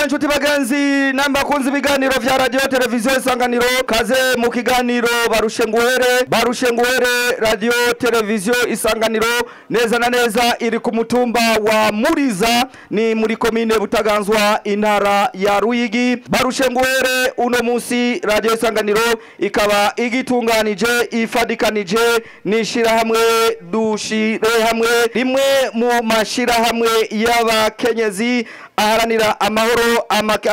Nshuti bagenzi namba kunzi biganiro vya radio televiziyo Isanganiro, kaze mu kiganiro barushe nguhere radio televiziyo Isanganiro neza na neza iri ku mutumba wa Muriza ni muri komine Butaganzwa intara ya Ruyigi. Barushe nguhere uno munsi radio Isanganiro ikaba igitunganije ifadikanije nishira hamwe dushire hamwe rimwe mu mashira hamwe y'abakenyezi aharanira amahoro,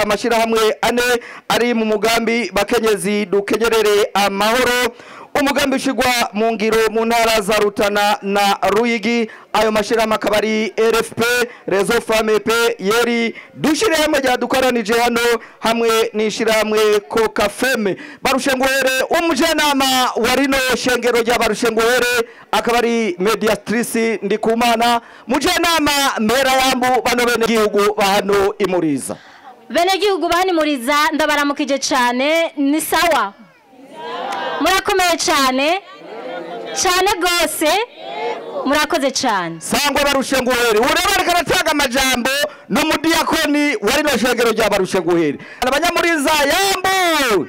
amashirahamwe ane ari mu mugambi bakenyezi dukenyerere amahoro, umugambi ushigwa mu ngiro mu ntara za Rutana na Ruyigi. Ayo mashirahamwe akaba ari RFP, Réseau Femme P, yeri dushire hamwe ryadukoranije hano hamwe n'ishirahamwe Kokafeme. Barushenguhere umujenama wa rino shengero rya Barushenguhere akaba ari Mediatrice Ndikumana, mujenama mera yambu bano bene gihugu bahano imuriza. Bene gihugu bahano imuriza ndabaramukije cyane, ni sawa? Murakomeye cyane cyane gose, murakoze cyane. Sangwa Barushenguhere ureba ariko aratanga amajambo n'umudiyakoni wari no shengero rya Barushenguhere. Abanyamuriza yambu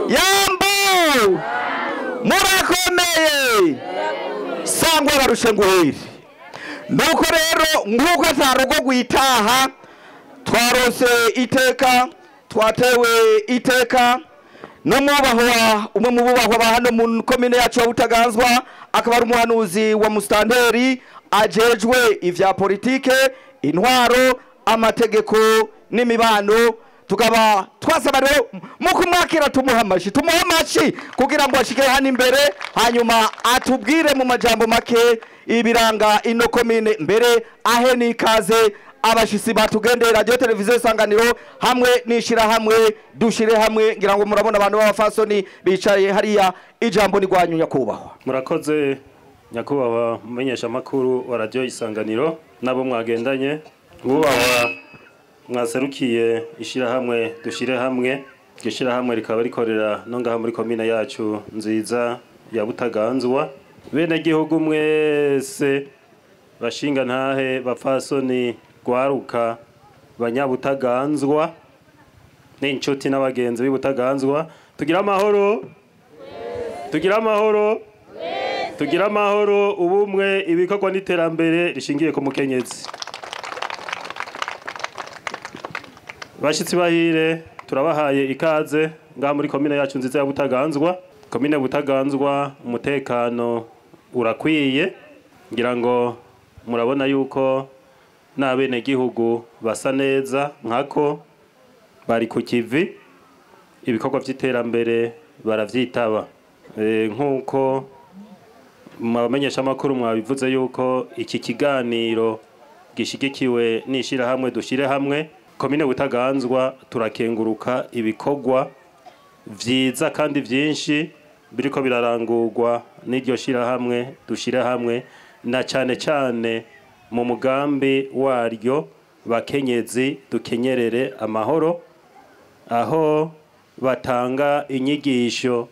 yambu murakomeye. Sangwa Barushenguhere. Nuko rero nkuko atarugo gwitaha twarose iteka, twatewe iteka n'umubahwa umwe mu bubahwa ba hano mu komine yacu ya Butaganzwa, akaba ari umuhanuzi wa mustanteri ajejwe ivya politike, intwaro, amategeko n'imibano. Tukaba twasaba rero mu kumwakira tumuha amashi kugira ngo ashike hano imbere, hanyuma atubwire mu majambo make ibiranga ino komine mbere ahe nikaze abashisi batugendera radio televiziyo Isanganiro hamwe nishira hamwe dushire hamwe. Ngira ngo murabona abantu b'abafasoni bicaye hariya, ijambo ni gwanyu nyakubahwa. Murakoze nyakubahwa mumenyesha makuru wa radio Isanganiro nabo mwagendanye, mwubahwa mwaserukiye ishira hamwe dushire hamwe. Gishira hamwe rikaba rikorera no ngaha muri komine yacu nziza ya Butaganzwa. Bene gihugu mwese bashinga ntahe bafasoni gwaruka banyabutaganzwa n'inshuti n'abagenzi b'Ibutaganzwa, tugira amahoro, tugira amahoro, tugira amahoro, ubumwe, ibikorwa n'iterambere rishingiye ku mukenyezi. Bashitsi bahire turabahaye ikaze ngaha muri komine yacu nziza ya Butaganzwa. Komine Butaganzwa umutekano urakwiye, ngira ngo murabona yuko n'abene gihugu basa neza nkako bari ku kivi, ibikorwa by'iterambere baravyitaba. Nkuko mubamenyesha makuru mwabivuze yuko iki kiganiro gishigikiwe n'ishira hamwe dushire hamwe, komine Butaganzwa turakenguruka ibikorwa vyiza kandi vyinshi biriko birarangurwa n'iryo shira hamwe dushire hamwe, na cane cane mu mugambi waryo bakenyezi dukenyerere amahoro, aho batanga inyigisho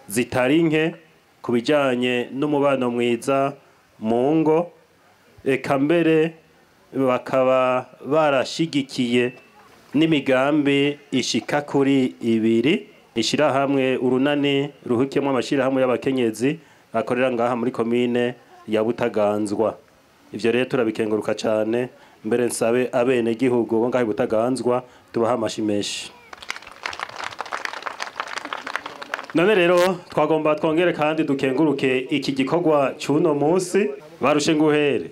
zitari nke ku bijanye n'umubano mwiza mu ngo, eka mbere bakaba barashigikiye n'imigambi ishika kuri ibiri. Ishira hamwe urunani ruhukiyemo amashirahamwe y'abakenyezi akorera ngaha muri komine ya Butaganzwa. Ivyo rero turabikenguruka cyane, mbere nsabe abene gihugu bo ngaha Butaganzwa tubaha amashimeshi. None rero twagomba twongere kandi dukenguruke iki gikorwa cy'uno munsi barushe nguhere.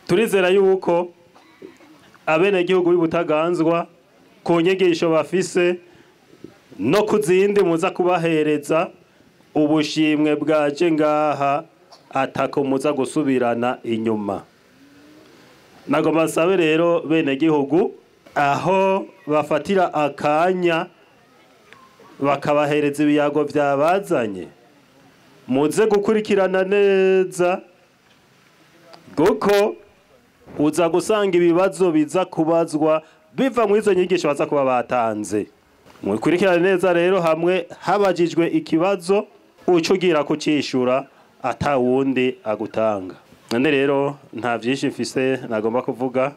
Turizera yuko abene gihugu b'Ibutaganzwa ku nyigisho bafise no kuzindi muza kubahereza ubushimwe bwaje ngaha atako muza gusubirana inyuma. Nagomba nsabe rero bene gihugu aho bafatira akanya bakabahereza ibiyago byabazanye, muze gukurikirana neza Kuko uza gusanga ibibazo biza kubazwa biva mu izo nyigisho baza kuba batanze. Mukurikirane neza rero, hamwe habajijwe ikibazo uca ugira kucishura ata wundi agutanga. None rero nta vyinshi mfise nagomba kuvuga,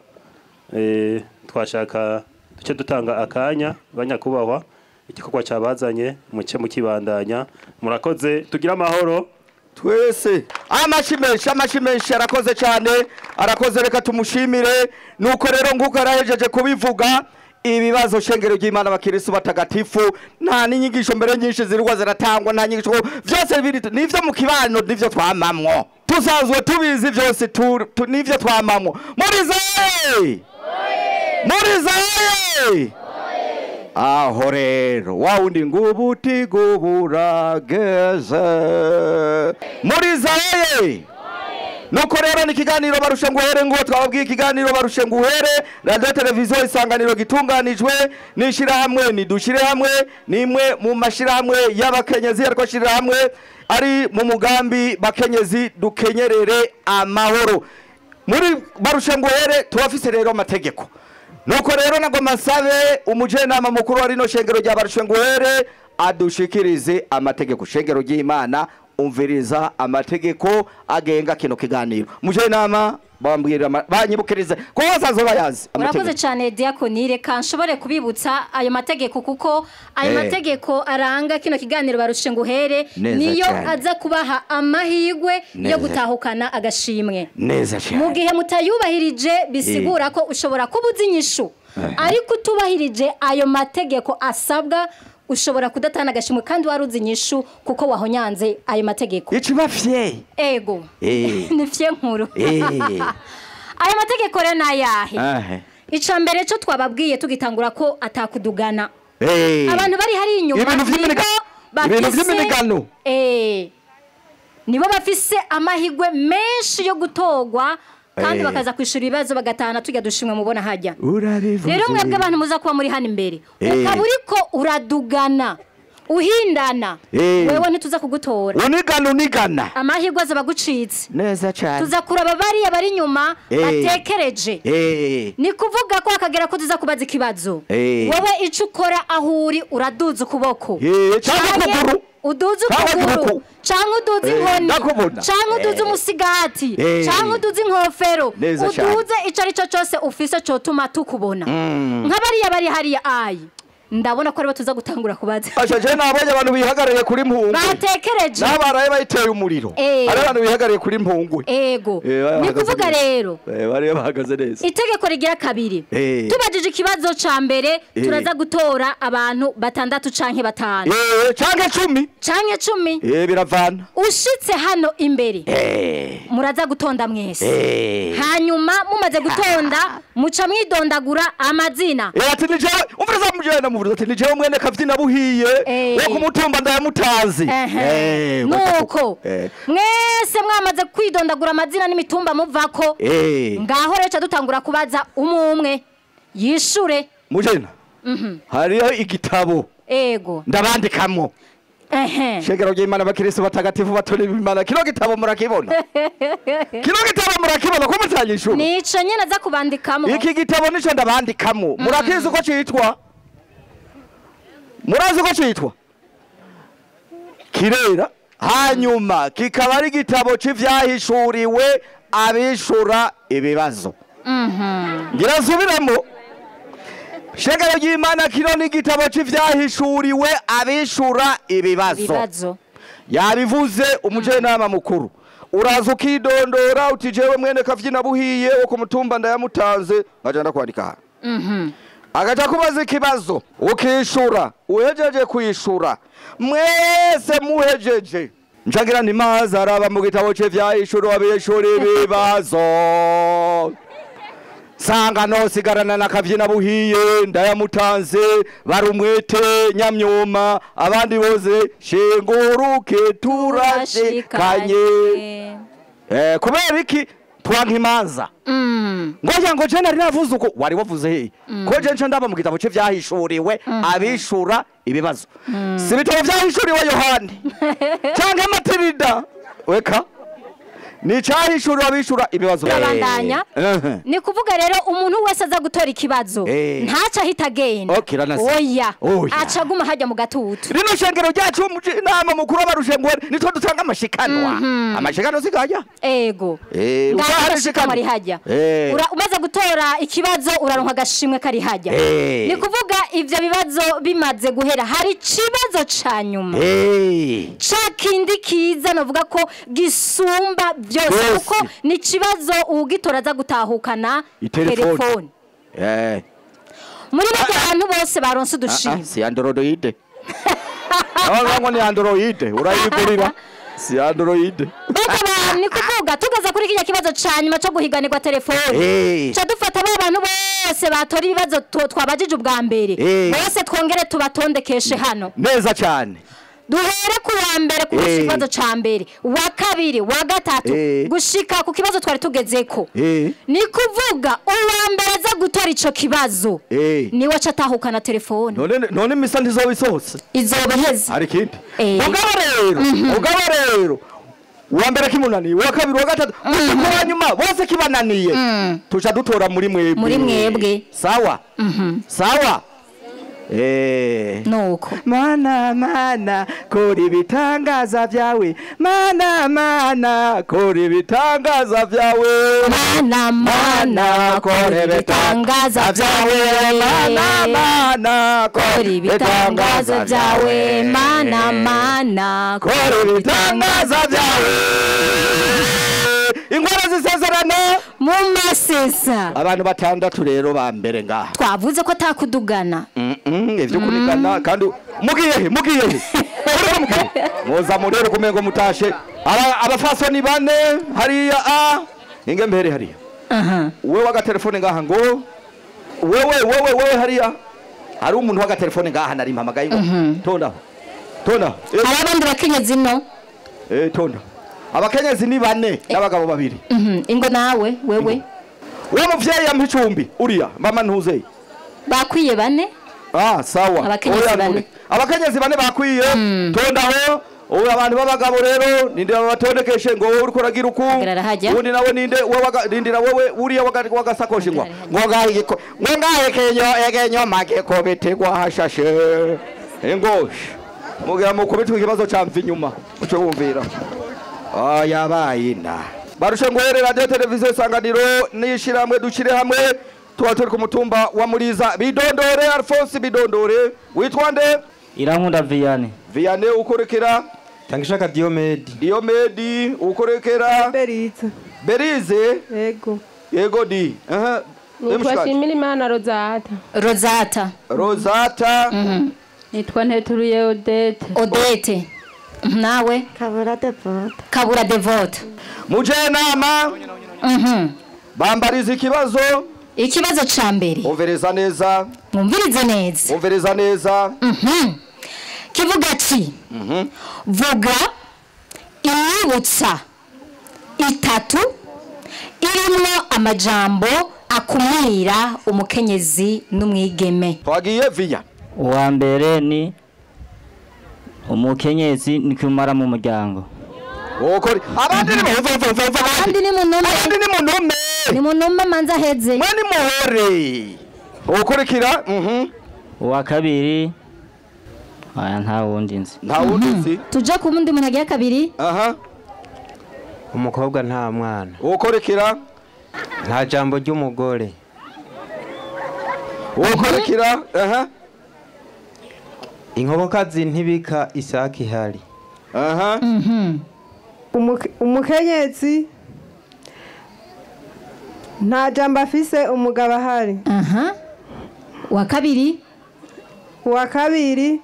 twashaka duce dutanga akanya banyakubahwa igikorwa cabazanye muce mukibandanya. Murakoze, tugira amahoro twese. Amashi menshi, amashi menshi, arakoze cyane, arakoze, reka tumushimire. Nuko rero nguko arahejeje kubivuga ibibazo shengero ry'Imana bakirisu batagatifu, nta n'inyigisho mbere nyinshi zirwa ziratangwa, nta nyigisho, vyose biri nivyo mu kibano, nivyo twamamwo, tusanzwe tubizi vyose, nivyo twamamwo. Muri zaye aho rero wawundi ngubuti guburageze muri zaye. Nuko rero ni ikiganiro Barushe Nguhere, ngo twababwiye ikiganiro Barushe Nguhere, radio televiziyo Isanganiro gitunganijwe n'ishirahamwe Nidushire Hamwe, nimwe mu mashirahamwe y'abakenyezi ariko shirahamwe ari mu mugambi bakenyezi dukenyerere amahoro. Muri Barushe Nguhere tubafise rero amategeko. Nuko rero nagomba nsabe umujenama mukuru wa rino shengero rya Barushe Nguhere adushikirize amategeko. Shengero ry'Imana, umviriza amategeko agenga kino kiganiro. Mujenama bambwira banyibukirize ko bazazo bayazi. Murakoze cyane Diakoni, reka nshobore kubibutsa ayo mategeko, kuko ayo mategeko aranga kino kiganiro Barushe Nguhere niyo aza kubaha amahirwe yo gutahukana agashimwe. Neza cyane. Mu gihe mutayubahirije bisigura ko ushobora kubuza inyishu, ariko utubahirije ayo mategeko asabwa ushobora kudatana agashimwe kandi waruzi inyishu kuko wahonyanze ayo mategeko. Ikiba fye. Ego. Ni fye nkuru. Ayo mategeko rero nayahe? Ica mbere cyo twababwiye tugitangura ko atakudugana. Abantu bari hari inyuma ibintu vy'imigano. Nibo bafise amahigwe menshi yo gutogwa kandi bakaza kwishura ibibazo bagatahana tujya dushimwe mubona hajya. Rero mwebwe abantu muza kuba muri hano imbere, ukaba uriko uradugana uhindana, wewe ntituza kugutora. Unigana unigana, amahirwe azaba agucitse. Neza cyane. Tuza kuraba bariya bari inyuma batekereje. Ni kuvuga ko akagera ko tuza kubaza ikibazo, wewe ico ukora aho uri uraduza ukuboko cyangwa ukuguru, uduze ukuguru canke uduze inkoni canke uduze umusigati canke uduze inkofero, uduze ico ari cyo cyose ufise cotuma tukubona. Nk'abariya bari hariya ayi ndabona ko aribo tuza gutangura kubaza. Ashaje nabonye abantu bihagarariye kuri mpungwe batekereje, nabaraye bayiteye umuriro, ari abantu bihagarariye kuri mpungwe. Ego. Ni kuvuga rero bari bahagaze neza. Itegeko rigira kabiri, tubajije ikibazo ca mbere turaza gutora abantu batandatu canke batanu canke 10 canke 10. Biravana. Ushitse hano imbere muraza gutonda mwese, hanyuma mumaze gutonda muca mwidondagura amazina. Ati nije umviriza mujena muvuze ati nije mwene kavyina buhiye wo kumutumba ndayamutazi. Nuko mwese mwamaze kwidondagura amazina n'imitumba muvako, ngaho rero dutangura kubaza umwe yishure. Mujena hariyo igitabo ego ndabandikamo. Shengero ry'Imana bakirisu batagatifu batore Imana, kino gitabo murakibona. Kino gitabo murakibona ko mutanyishura. Nico nyene aza kubandikamo. Iki gitabo nico ndabandikamo. Murakizi uko citwa? Murazi uko citwa? Kirera. Hanyuma kikaba ari igitabo c'ivyahishuriwe abishura ibibazo. Ngira nsubiramo. Shengero ry'Imana kino ni igitabo c'ivyahishuriwe abishura ibibazo. Yabivuze umujenama mukuru. Uraza ukidondora uti jewe mwene kavyina buhiye wo kumutumba ndayamutanze, ngaja ndakwandika. Agaca kubaza ikibazo ukishura, uhejeje kwishura mwese muhejeje. Njagira ni mazi araba mu gitabo c'ivyahishuriwe abishura ibibazo. Sanga no sigarana na kavyina buhiye ndayamutanze barumwete nyamyuma abandi bose shinguruke turashikanye. Kubera iki twanka imanza? Ngoja ngo je nari navuze uko wari wavuze he? Ko je nca ndaba mu gitabo c'ivyahishuriwe abishura ibibazo. Si bitabo vyahishuriwe Yohani canke Matilda weka. Ni cahishura abishura ibibazo. Turabandanya. Ni kuvuga rero umuntu wese aza gutora ikibazo ntaca ahita agenda. Oya, aca aguma hajya mu gatutu. Rino shengero ryacu inama mukuru abarushengo nitwo dutanga amashikanwa. Amashikanwa sigajya. Ego. Ngaho ari hajya. Umaze gutora ikibazo uraronka agashimwe kari hajya. Ni kuvuga ivyo bibazo bimaze guhera hari ikibazo ca nyuma. Ca kindi kiza novuga ko gisumba byose kuko ni kibazo ugitora aza gutahukana telefone. Muri bake abantu bose baronse udushimwe. Si Android. Aho ni Android urayigurira. Si Android. Ni kuvuga tugeze kuri kijya kibazo ca nyuma cyo guhiganirwa telefone. Ca dufata abantu bose batora ibibazo twabajije ubwa mbere. Bose twongere tubatondekeshe hano. Neza cyane. Duhere ku wa mbere ku kibazo ca mbere, wa kabiri, wa gatatu gushika ku kibazo twari tugezeko. Ni kuvuga uwa mbere aza gutora ico kibazo niwe aca atahukana telefone. None misa ntizoba isohotse. Izoba iheze. Hari ikindi. Ugabo rero uwa mbere kimunaniye, uwa kabiri, uwa gatatu, uwa nyuma bose kibananiye. Tuca dutora muri mwebwe. Muri mwebwe. Sawa. Sawa. Nuko mana mana kora ibitangaza byawe, mana mana kora ibitangaza byawe, mana mana kora ibitangaza byawe, mana mana kora ibitangaza byawe, mana mana kora ibitangaza byawe. Ingwara zisezerano mu masesa. Abantu batandatu rero ba mbere ngaha twavuze ko atakudugana. Ivyo kunigana kandi mugiye mugiye muza murero kumengo mutashe. Abafasoni bane hariya a inge mbere hariya. Wewe waga telefone ngaha ngo wewe hariya hari umuntu waga telefone ngaha nari mpamagaye ngo tonda tonda. Hari abandi bakenyezi no tonda. Abakenyezi ni bane n'abagabo babiri. Ingo nawe wewe. Uwo muvyeyi yampa icumbi uriya mama ntuzeye. Bakwiye bane? Sawa. Abakenyezi bane. Abakenyezi bane bakwiye. Tondaho ubu abantu b'abagabo rero ninde babatondekeshe ngo wowe uriko uragira uku. Undi nawe ninde wewe nindira wewe uriya wagasakoshi ngo ngahe ngo ngahe kenyo egenyo make ko bitegwa hashashe. Ingo mugira mukubitwe ikibazo camva inyuma uco wumvira. Yabaye na barushe ngwere radio televiziyo Isanganiro nishiramwe dushire hamwe tuba turi ku mutumba wa Muriza. Bidondore Alphonse Bidondore witwa nde? Irankunda Vianney. Vianney ukorekera Tangishaka Diomedi. Diomedi ukorekera Berize. Berize? Yego. Yego di. Nitwa Shimirimana Rozata. Rozata. Rozata. Nitwa Nteturuye Odette. Odette. Nawe Kabura Devote. Kabura Devote. Muje nama. Bambariza ikibazo. Ikibazo ca mbere. Umviriza neza. Mwumvirize neza. Umviriza neza. Kivuga ati vuga imyibutsa itatu irimwo amajambo akumira umukenyezi n'umwigeme. Twagiye viya. Uwa mbere ni umukenyezi ni kumara mu muryango. Okori abandi ni abandi ni munume. Abandi ni munume. Ni munume manza heze. Mwe ni muhore. Ukurikira Uwa kabiri aya nta wundi nzi. Nta wundi nzi. Tuja ku wundi muntu agiye kabiri. Umukobwa nta mwana. Ukurikira nta jambo ry'umugore. Ukurikira Inkokokazi ntibika isaki ihari. Umukenyezi nta jambo afise umugabo ahari. Wa kabiri. Wa kabiri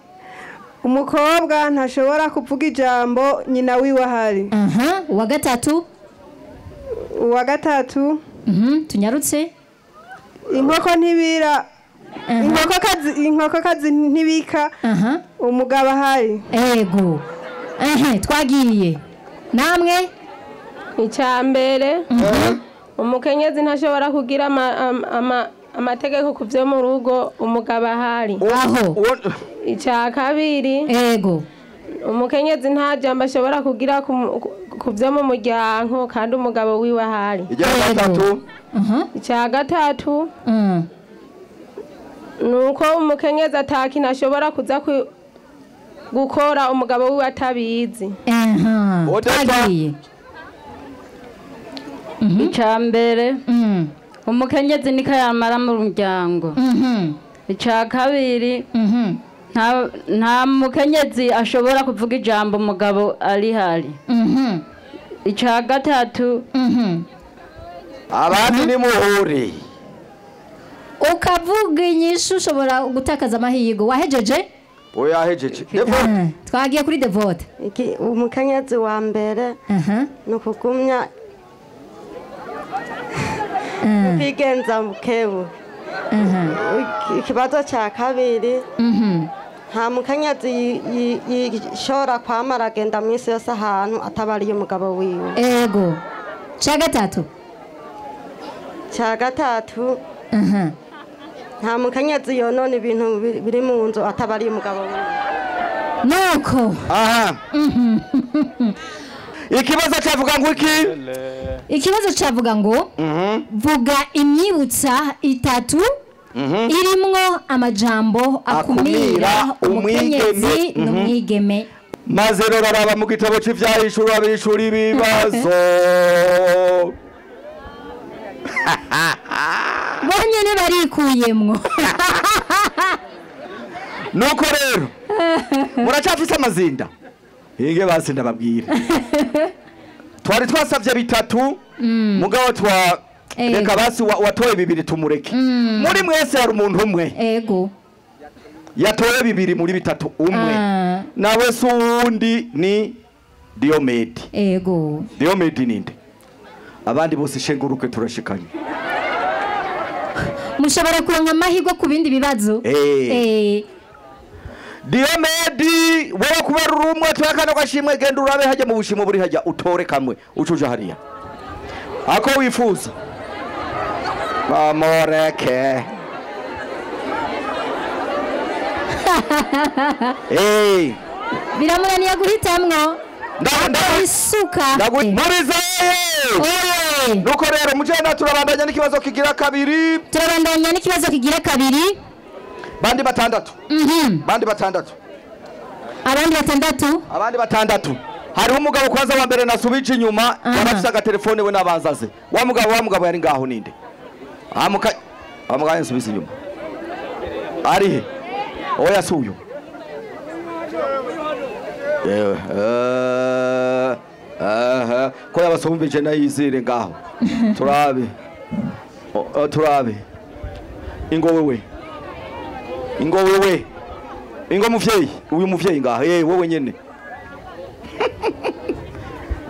umukobwa ntashobora kuvuga ijambo nyina wiwe ahari. Wa gatatu. Uwa gatatu. Tunyarutse. Inkoko ntibira. Inkokokazi ntibika umugabo ahari. Ego. Twagiye. Namwe icya mbere umukenyezi ntashobora kugira amategeko ku byo mu rugo umugabo ahari. Aho. Icya kabiri ego umukenyezi nta jambo ashobora kugira ku ku byo mu muryango kandi umugabo wiwe ahari. Icya gatatu. Icya gatatu nuko umukenyezi atakintu ashobora kuza gukora umugabo wiwe atabizi. Icya mbere umukenyezi niko yamara mu muryango. Icya kabiri nta mukenyezi ashobora kuvuga ijambo umugabo ari hari. Icya gatatu abandi ni muhure. Ukavuga inyishu ushobora gutakaza amahirwe. Wahejeje? Oya hejeje. Twagiye kuri Devote. Umukenyezi wa mbere ni ukugumya kwigenza mukebu. Ikibazo cya kabiri nta mukenyezi yishora kwamara agenda mu isi yose ahantu atabariye umugabo wiwe. Ego. Cya gatatu. Cya gatatu nta mukenyezi yonona ibintu biri mu nzu atabariye umugabo wiwe. Nuko. Aha. Ikibazo cyavuga ngo iki? Ikibazo cyavuga ngo vuga imyibutsa itatu irimwo amajambo akumira umukenyezi n'umwigeme. Maze rero araba mu gitabo cy'ivyahishura bishura ibibazo. Bonyene barikuyemwo. Nuko rero muracafise amazinda. Hinge basinda babwira. Twari twasavye bitatu mugabo twa reka basi watoye bibiri tumureke. Muri mwese hari umuntu umwe. Ego. Yatoye bibiri muri bitatu umwe. Nawe sundi ni Diomedi. Ego. Diomedi ninde? Abandi bose shenguruke turashikanye. Mushobora kuronka amahirwe ku bindi bibazo. Diomedi wewe kubera urumwe tuyakana gashimwe genda urabe hajya mu bushimo buri hajya utore kamwe ucuja hariya. Ako wifuza. Bamoreke. Biramunaniye guhitamwo. Ndabisuka. Murizaye. Nuko rero mujena turabandanya n'ikibazo kigira kabiri. Turabandanya n'ikibazo kigira kabiri. Bandi batandatu. Bandi batandatu. Abandi batandatu. Abandi batandatu. Hari umugabo kwanza wa mbere nasubije inyuma yarafise agatelefone we nabanzaze. Wa mugabo yari ngaho ninde? Amuka nsubize inyuma. Ari he? Oya suyo. Ko yabasumvije nayizire ngaho. Turabe. Turabe. Ingo wewe. Ingo wewe. Ingo muvyeyi, uyu muvyeyi ngaho. Wewe nyene.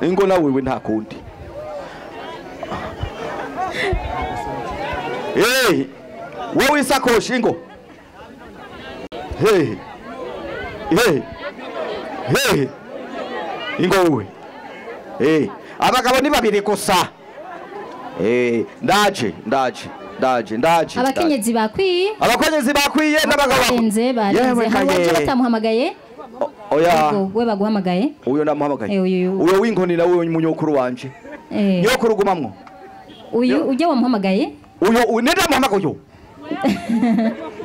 Ingo na wewe nta kundi. Wewe isakoshi ingo. Hey. Ingo wewe. Abagabo ni babiri gusa. Ndaje. Abakenyezi bakwiye. Abakenyezi bakwiye n'abagabo barenze. Hari batamuhamagaye? Oya. We baguhamagaye? Uyo ndamuhamagaye. Uyo w'inkoni nawe munyokuru wanje. Nyokuru gumamwo. Uyu ujya wamuhamagaye? Uyo ndamuhamagaye uyo.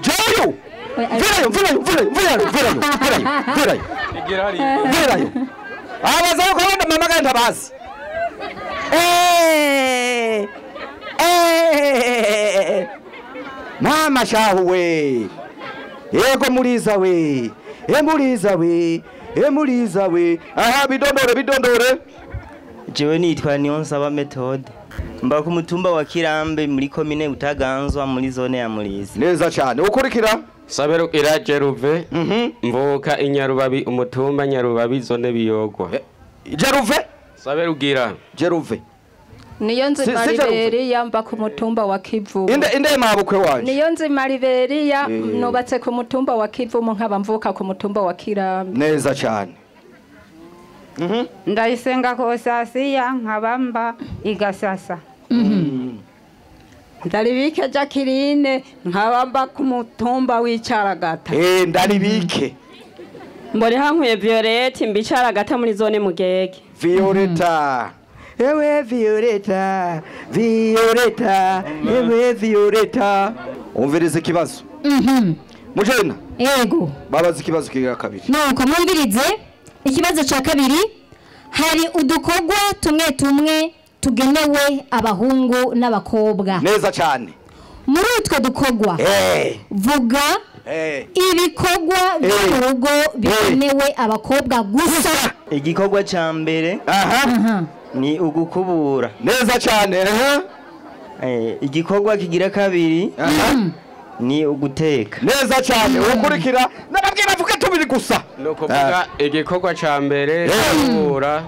Jeyo. Virayo. Virayo. Abaza ko ndamuhamagaye ndabazi. Mama shahu we. Yego muriza we. Muriza we. Aha bidondore. Jewe nitwa Niyonsaba Methode. Mba ku mutumba wa Kirambe muri komine Butaganzwa muri zone ya Murizi. Neza cyane. Ukurikira Sabero Irajeruve. Mvuka inyarubabi umutumba Nyarubabi zone Biyogwa. Jeruve? Saberugira. Jeruve. Niyo nzima Liberiya mba ku mutumba wa Kivumu. Inde mabukwe wanje. Niyo nzima Liberiya nubatse ku mutumba wa Kivumu nkaba mvuka ku mutumba wa Kirambe. Neza cyane. Ndayisenga Kosasiya nkabamba igasasa. Ndaribike Jacqueline nkabamba ku mutumba w'icaragata. Ndaribike. Mbone hankwiye Violette mbicara gata muri zone Mugege. Violeta. Ewe Violeta, Violeta, ewe Violeta. Umvirize ikibazo. Mujena. Yego. Babaza ikibazo kigira kabiri. Nuko mwumvirize ikibazo ca kabiri, hari udukorwa tumwe tumwe tugenewe abahungu n'abakobwa. Neza cyane. Muri utwo dukorwa vuga ibikorwa byo mu rugo bigenewe abakobwa gusa. Igikorwa ca mbere ni ugukubura. Neza cyane. Igikorwa kigira kabiri ni uguteka. Neza cyane. Ukurikira nababwira vuga tubiri gusa. No kuvuga igikorwa ca mbere gukubura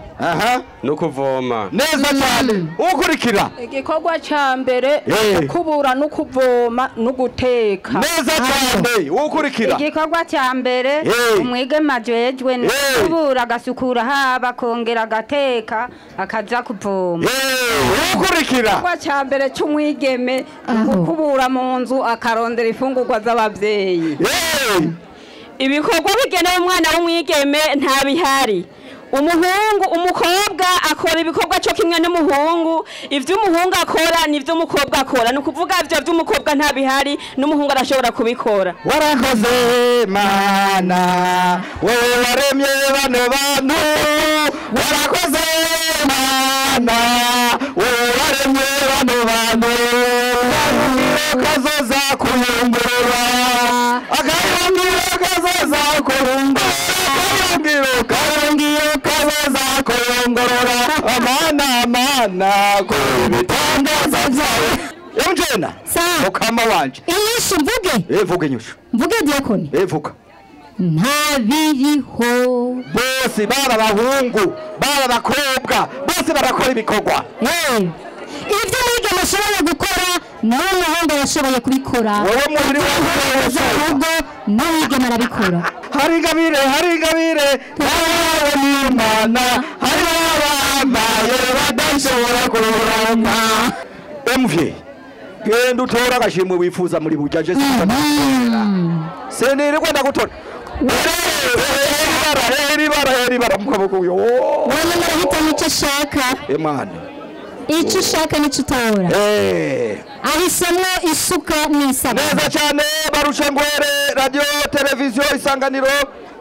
no kuvoma. Neza cyane. Ukurikira igikorwa ca mbere gukubura no kuvoma no guteka. Neza cyane. Ukurikira igikorwa ca mbere umwigeme ajejwe ni gukubura agasukura haba kongera agateka akaza kuvoma. Ukurikira igikorwa ca mbere c'umwigeme gukubura mu nzu akarondera ifungurwa z'abavyeyi. Ibikorwa bigenewe umwana w'umwigeme nta bihari. Umuhungu umukobwa akora ibikorwa cyo kimwe n'umuhungu, ivyo umuhungu akora nivyo umukobwa akora. Ni ukuvuga ivyo vy'umukobwa nta bihari n'umuhungu arashobora kubikora. Warakoze mana wewe waremye bano bantu, warakoze mana wewe waremye bano bantu, kazoza kuyungurura akayungiro kazoza kuyungurura akayungiro kazoza kuyungurura amana amana kubitangaza byawe. Emjena mukama wanje inyishu mvuge. Vuga inyishu mvuge diakoni. Vuga. Nta biriho. Bose baba abahungu baba abakobwa bose barakora ibikorwa. Ibyo umwigeme ashoboye gukora n'umuhungu yashoboye kubikora. Wowe muri wowe n'umwigeme arabikora. Hari ingabire, hari ingabire nawe n'Imana, hari abambaye badashobora kuronka. MV genda utora agashimwe wifuza muri burya je sinirirwa ndagutora. Heri bara mukaboko uyo. Wewe murahitamo icyo ashaka. Imana icyo ushaka nicyo utora. Ahisemo isuka n'isabune. Neza cyane. Barushengwere radio televiziyo Isanganiro.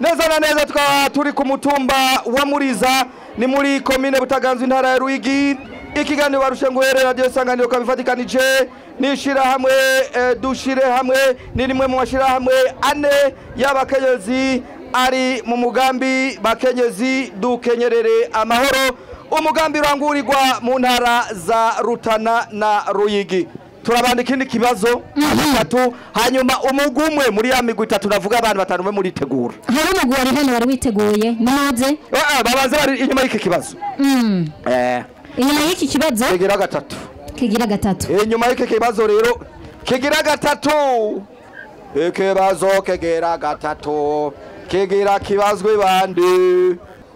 Neza na neza tukaba turi ku mutumba wa Muriza ni muri komine Butaganzwa intara ya Ruyigi. Ikiganiro Barushengwere radio Isanganiro kabifatikanije nishira hamwe dushire hamwe ni rimwe mu mashira hamwe ane y'abakenyezi ari mu mugambi bakenyezi dukenyerere amahoro. Umugambi urangurirwa mu ntara za Rutana na Ruyigi. Turabandika ikindi kibazo batatu, hanyuma umugumwe muri ya migwi itatu navuga abantu batanu mwe muritegura. Hari umugwi wari hano wari witeguye nimuze. Babanze bari inyuma y'iki kibazo. Inyuma y'iki kibazo kigira gatatu. Kigira gatatu. Inyuma y'iki kibazo rero kigira gatatu. Ikibazo kigira gatatu. Kigira kibazwe bandi.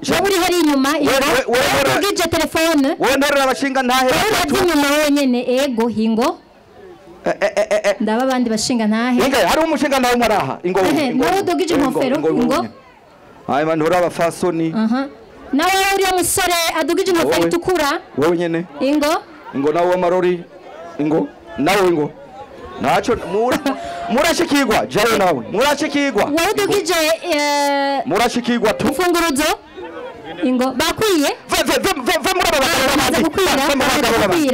Wowe uri hari inyuma wewe telefone wewe ndorera abashinga ntahe batatu inyuma wenyene. Ego hingo ndaba abandi bashinga ntahe. Inga hari umushinga nawe maraha ingo wowe udugije inkofero ingo hanyuma ndora abafasoni. Nawe uri umusore adugije inkofero itukura wewe nyene ingo ingo nawe w'amarori ingo nawe ingo naco murashikirwa jawe nawe murashikirwa wowe udugije murashikirwa tu imfunguruzo ingo bakwiye ve muri aba bagabo babandi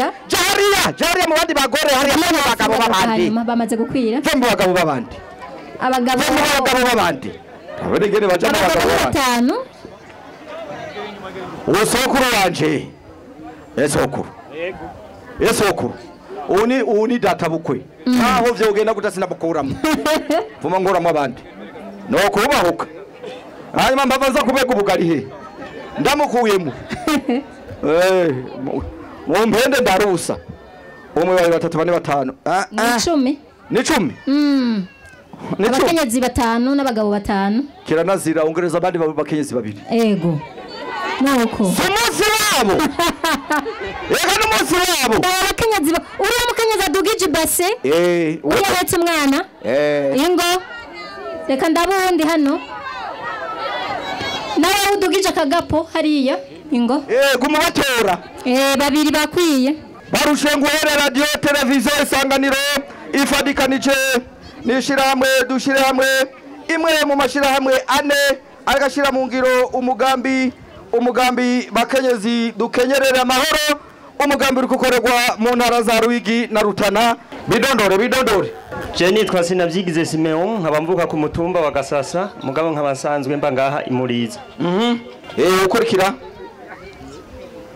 jariya mu bandi bagore hariya mu bagabo babandi bamaze gukwira ve mu bagabo babandi abagabo mu bagabo babandi aberegere baja mu bagabo batanu. Usokuru wanje esokuru esokuru uni data bukwe naho vyo ugenda kutasina bukuramo vuma ngoramo abandi no kubahuka hanyuma mbavaza kubega ubugari he ndamukuyemo mu mpende ndarusa umwe babiri batatu bane batanu ni 10 ni 10 abakenyezi batanu n'abagabo batanu. Kiranazira ongereza abandi bakenyezi babiri. Ego nuko umunsi wabo ega n'umunsi wabo abakenyezi uriya mukenyezi adugije ibase uriya ahetse umwana ingo reka ndabundi hano. Nawe udugije akagapo hariya ingo. Guma batora. Babiri bakwiye. Barushenguhere radio televiziyo Isanganiro ifadikanije n'ishirahamwe dushire hamwe imwe mu mashirahamwe ane agashira mu ngiro umugambi bakenyezi dukenyerera amahoro, umugambi uri gukorerwa mu ntara za Ruyigi na Rutana. Bidondore. Je nitwa Sinavyigize Simeon, nkaba mvuka ku mutumba wa Gasasa, mugabo nkabasanzwe mba ngaha imuriza. Ukurikira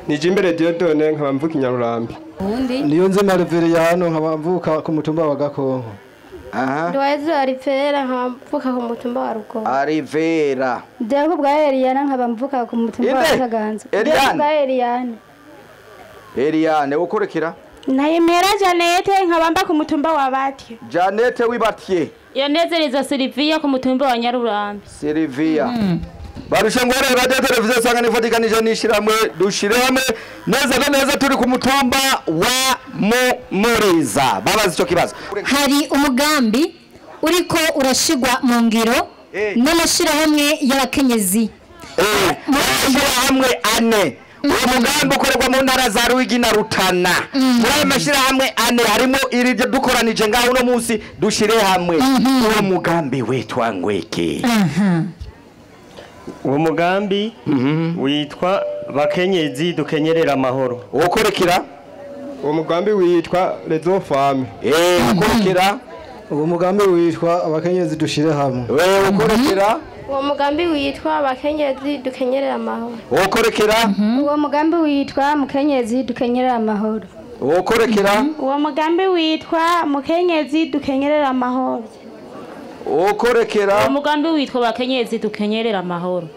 Nijimbere Diodone, nkaba mvuka Inyarurambi. Niyo nzima Reveriyano, nkaba mvuka ku mutumba wa Gakonko. Ndwayezu Arivera, nkaba mvuka ku mutumba wa Rugogo. Arivera. Ndeko bwa Eliana, nkaba mvuka ku mutumba wa Kaganza. Eliana. Eliane ukurikira. Nayimera Janete, nkaba mba ku mutumba wa Batye. Janete w'ibatye. Yanezereza Silvia ku mutumba wa Nyarurambi. Silvia. Barushengwere radio televiziyo Isanganiro ifatikanije n'ishirahamwe dushire hamwe neza na neza turi ku mutumba wa Muriza. Babaza ico kibazo. Hari umugambi uriko urashigwa mu ngiro n'amashirahamwe y'abakenyezi. Amashirahamwe ane. Uwo mugambi ukorerwa mu ntara za Ruyigi na Rutana. Muri ayo mashirahamwe ane harimo iri dukoranije ngaho uno munsi dushire hamwe. Uwo mugambi witwa ngwiki. Uwo mugambi witwa bakenyezi dukenyerera amahoro. Ukorekera uwo mugambi witwa Rezo Femme. Ukorekera uwo mugambi witwa abakenyezi dushire hamwe. Ukorekera uwo mugambi witwa abakenyezi dukenyerera amahoro. Ukorekera uwo mugambi witwa mukenyezi dukenyerera amahoro. Ukorekera uwo mugambi witwa mukenyezi dukenyerera amahoro. Ukorekera umugambi witwa bakenyezi dukenyerera amahoro.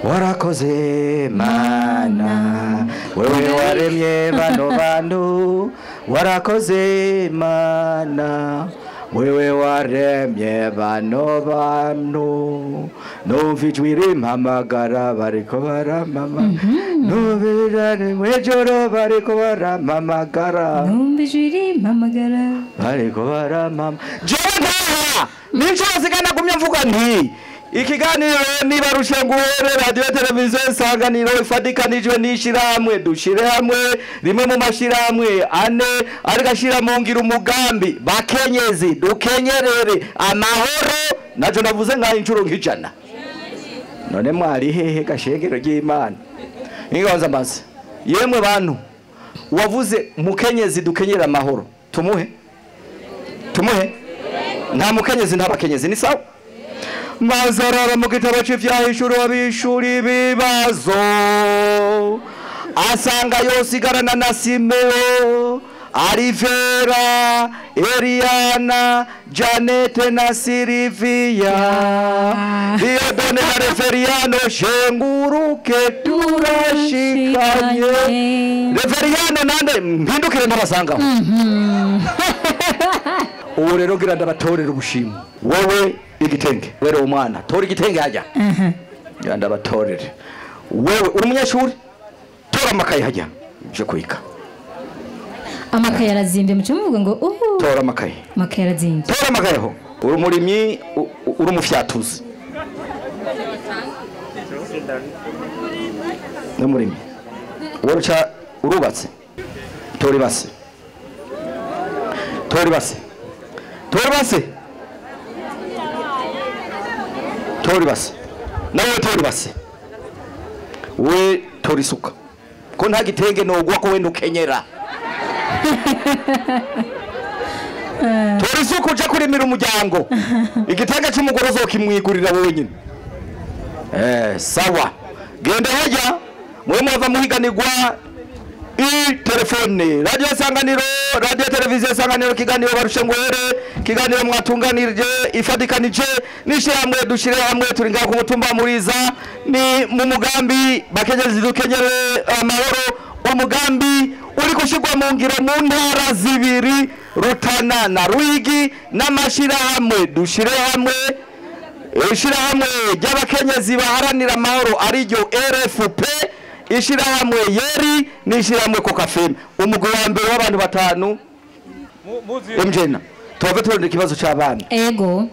Warakoze mana wewe waremye bano bantu, warakoze mana wewe waremye bano bantu, numva ijwi rimpamagara bariko baramama, numva mw'ijoro bariko baramamagara, numva ijwi rimpamagara bariko baramama. Jewe ntaha nico nsigana gumye mvuga nti ikiganiro niba Rushenguhere radio televiziyo Isanganiro ifatikanijwe n'ishirahamwe dushire hamwe rimwe mu mashirahamwe ane ariko ashira mu ngiro umugambi bakenyezi dukenyerere amahoro. Najo navuze nka inshuro nk'ijana. None mwari hehe gashengero ry'Imana? Ingonza mbaze yemwe bantu, wavuze mukenyezi dukenyerere amahoro, tumuhe nta mukenyezi nta bakenyezi ni sawa. Mazarara mu gitabo cy'ivyahishuro abishura ibibazo asanga yosigarana na Simeo, Arivera, Eliana, Janete na Silvia, Diodone na Referiano, shenguruke turashikanye. Referiano nande mpindukire ntabasangaho. Ubu rero ngira ndabatorera ubushimwe. Wewe igitenge, wewe umwana tora igitenge hajya. Ngira ndabatorere. Wewe uri umunyeshuri tora amakaye hajya je kwiga. Amakaye arazimbye muce muvuga ngo tora amakaye. Amakaye arazimbye. Tora amakaye ho. Uri umurimyi, uri umufyatuzi. N'umurimyi. Wowe urubatse. Tora ibase. Tora ibase. Tora ibase. Tora ibase. Nawe tora ibase. We tora isuka. Ko nta gitenge nogwa ko wenda ukenyera. Tora isuka uje kurimira umuryango. Igitenge cy'umugore uzokimwigurira wowe nyine. Sawa. Genda hajya mwe mwava muhiganirwa telefone radio Isanganiro, radio televiziyo Isanganiro, kiganiro Barushenguhere, kiganiro mwatunganirije ifatikanije n'ishirahamwe dushire hamwe. Turi ngaho ku mutumba Muriza ni mu mugambi bakenyezi dukenyere amahoro, umugambi uri gushirwa mu ngiro mu ntara zibiri Rutana na Ruyigi n'amashirahamwe dushire hamwe. Ishirahamwe ry'abakenyezi baharanira amahoro ariryo RFP, ishirahamwe yeri n'ishirahamwe Kokafem. Umugwi wa mbere w'abantu batanu MJN. Tuve turondera ikibazo c'abana. Ego.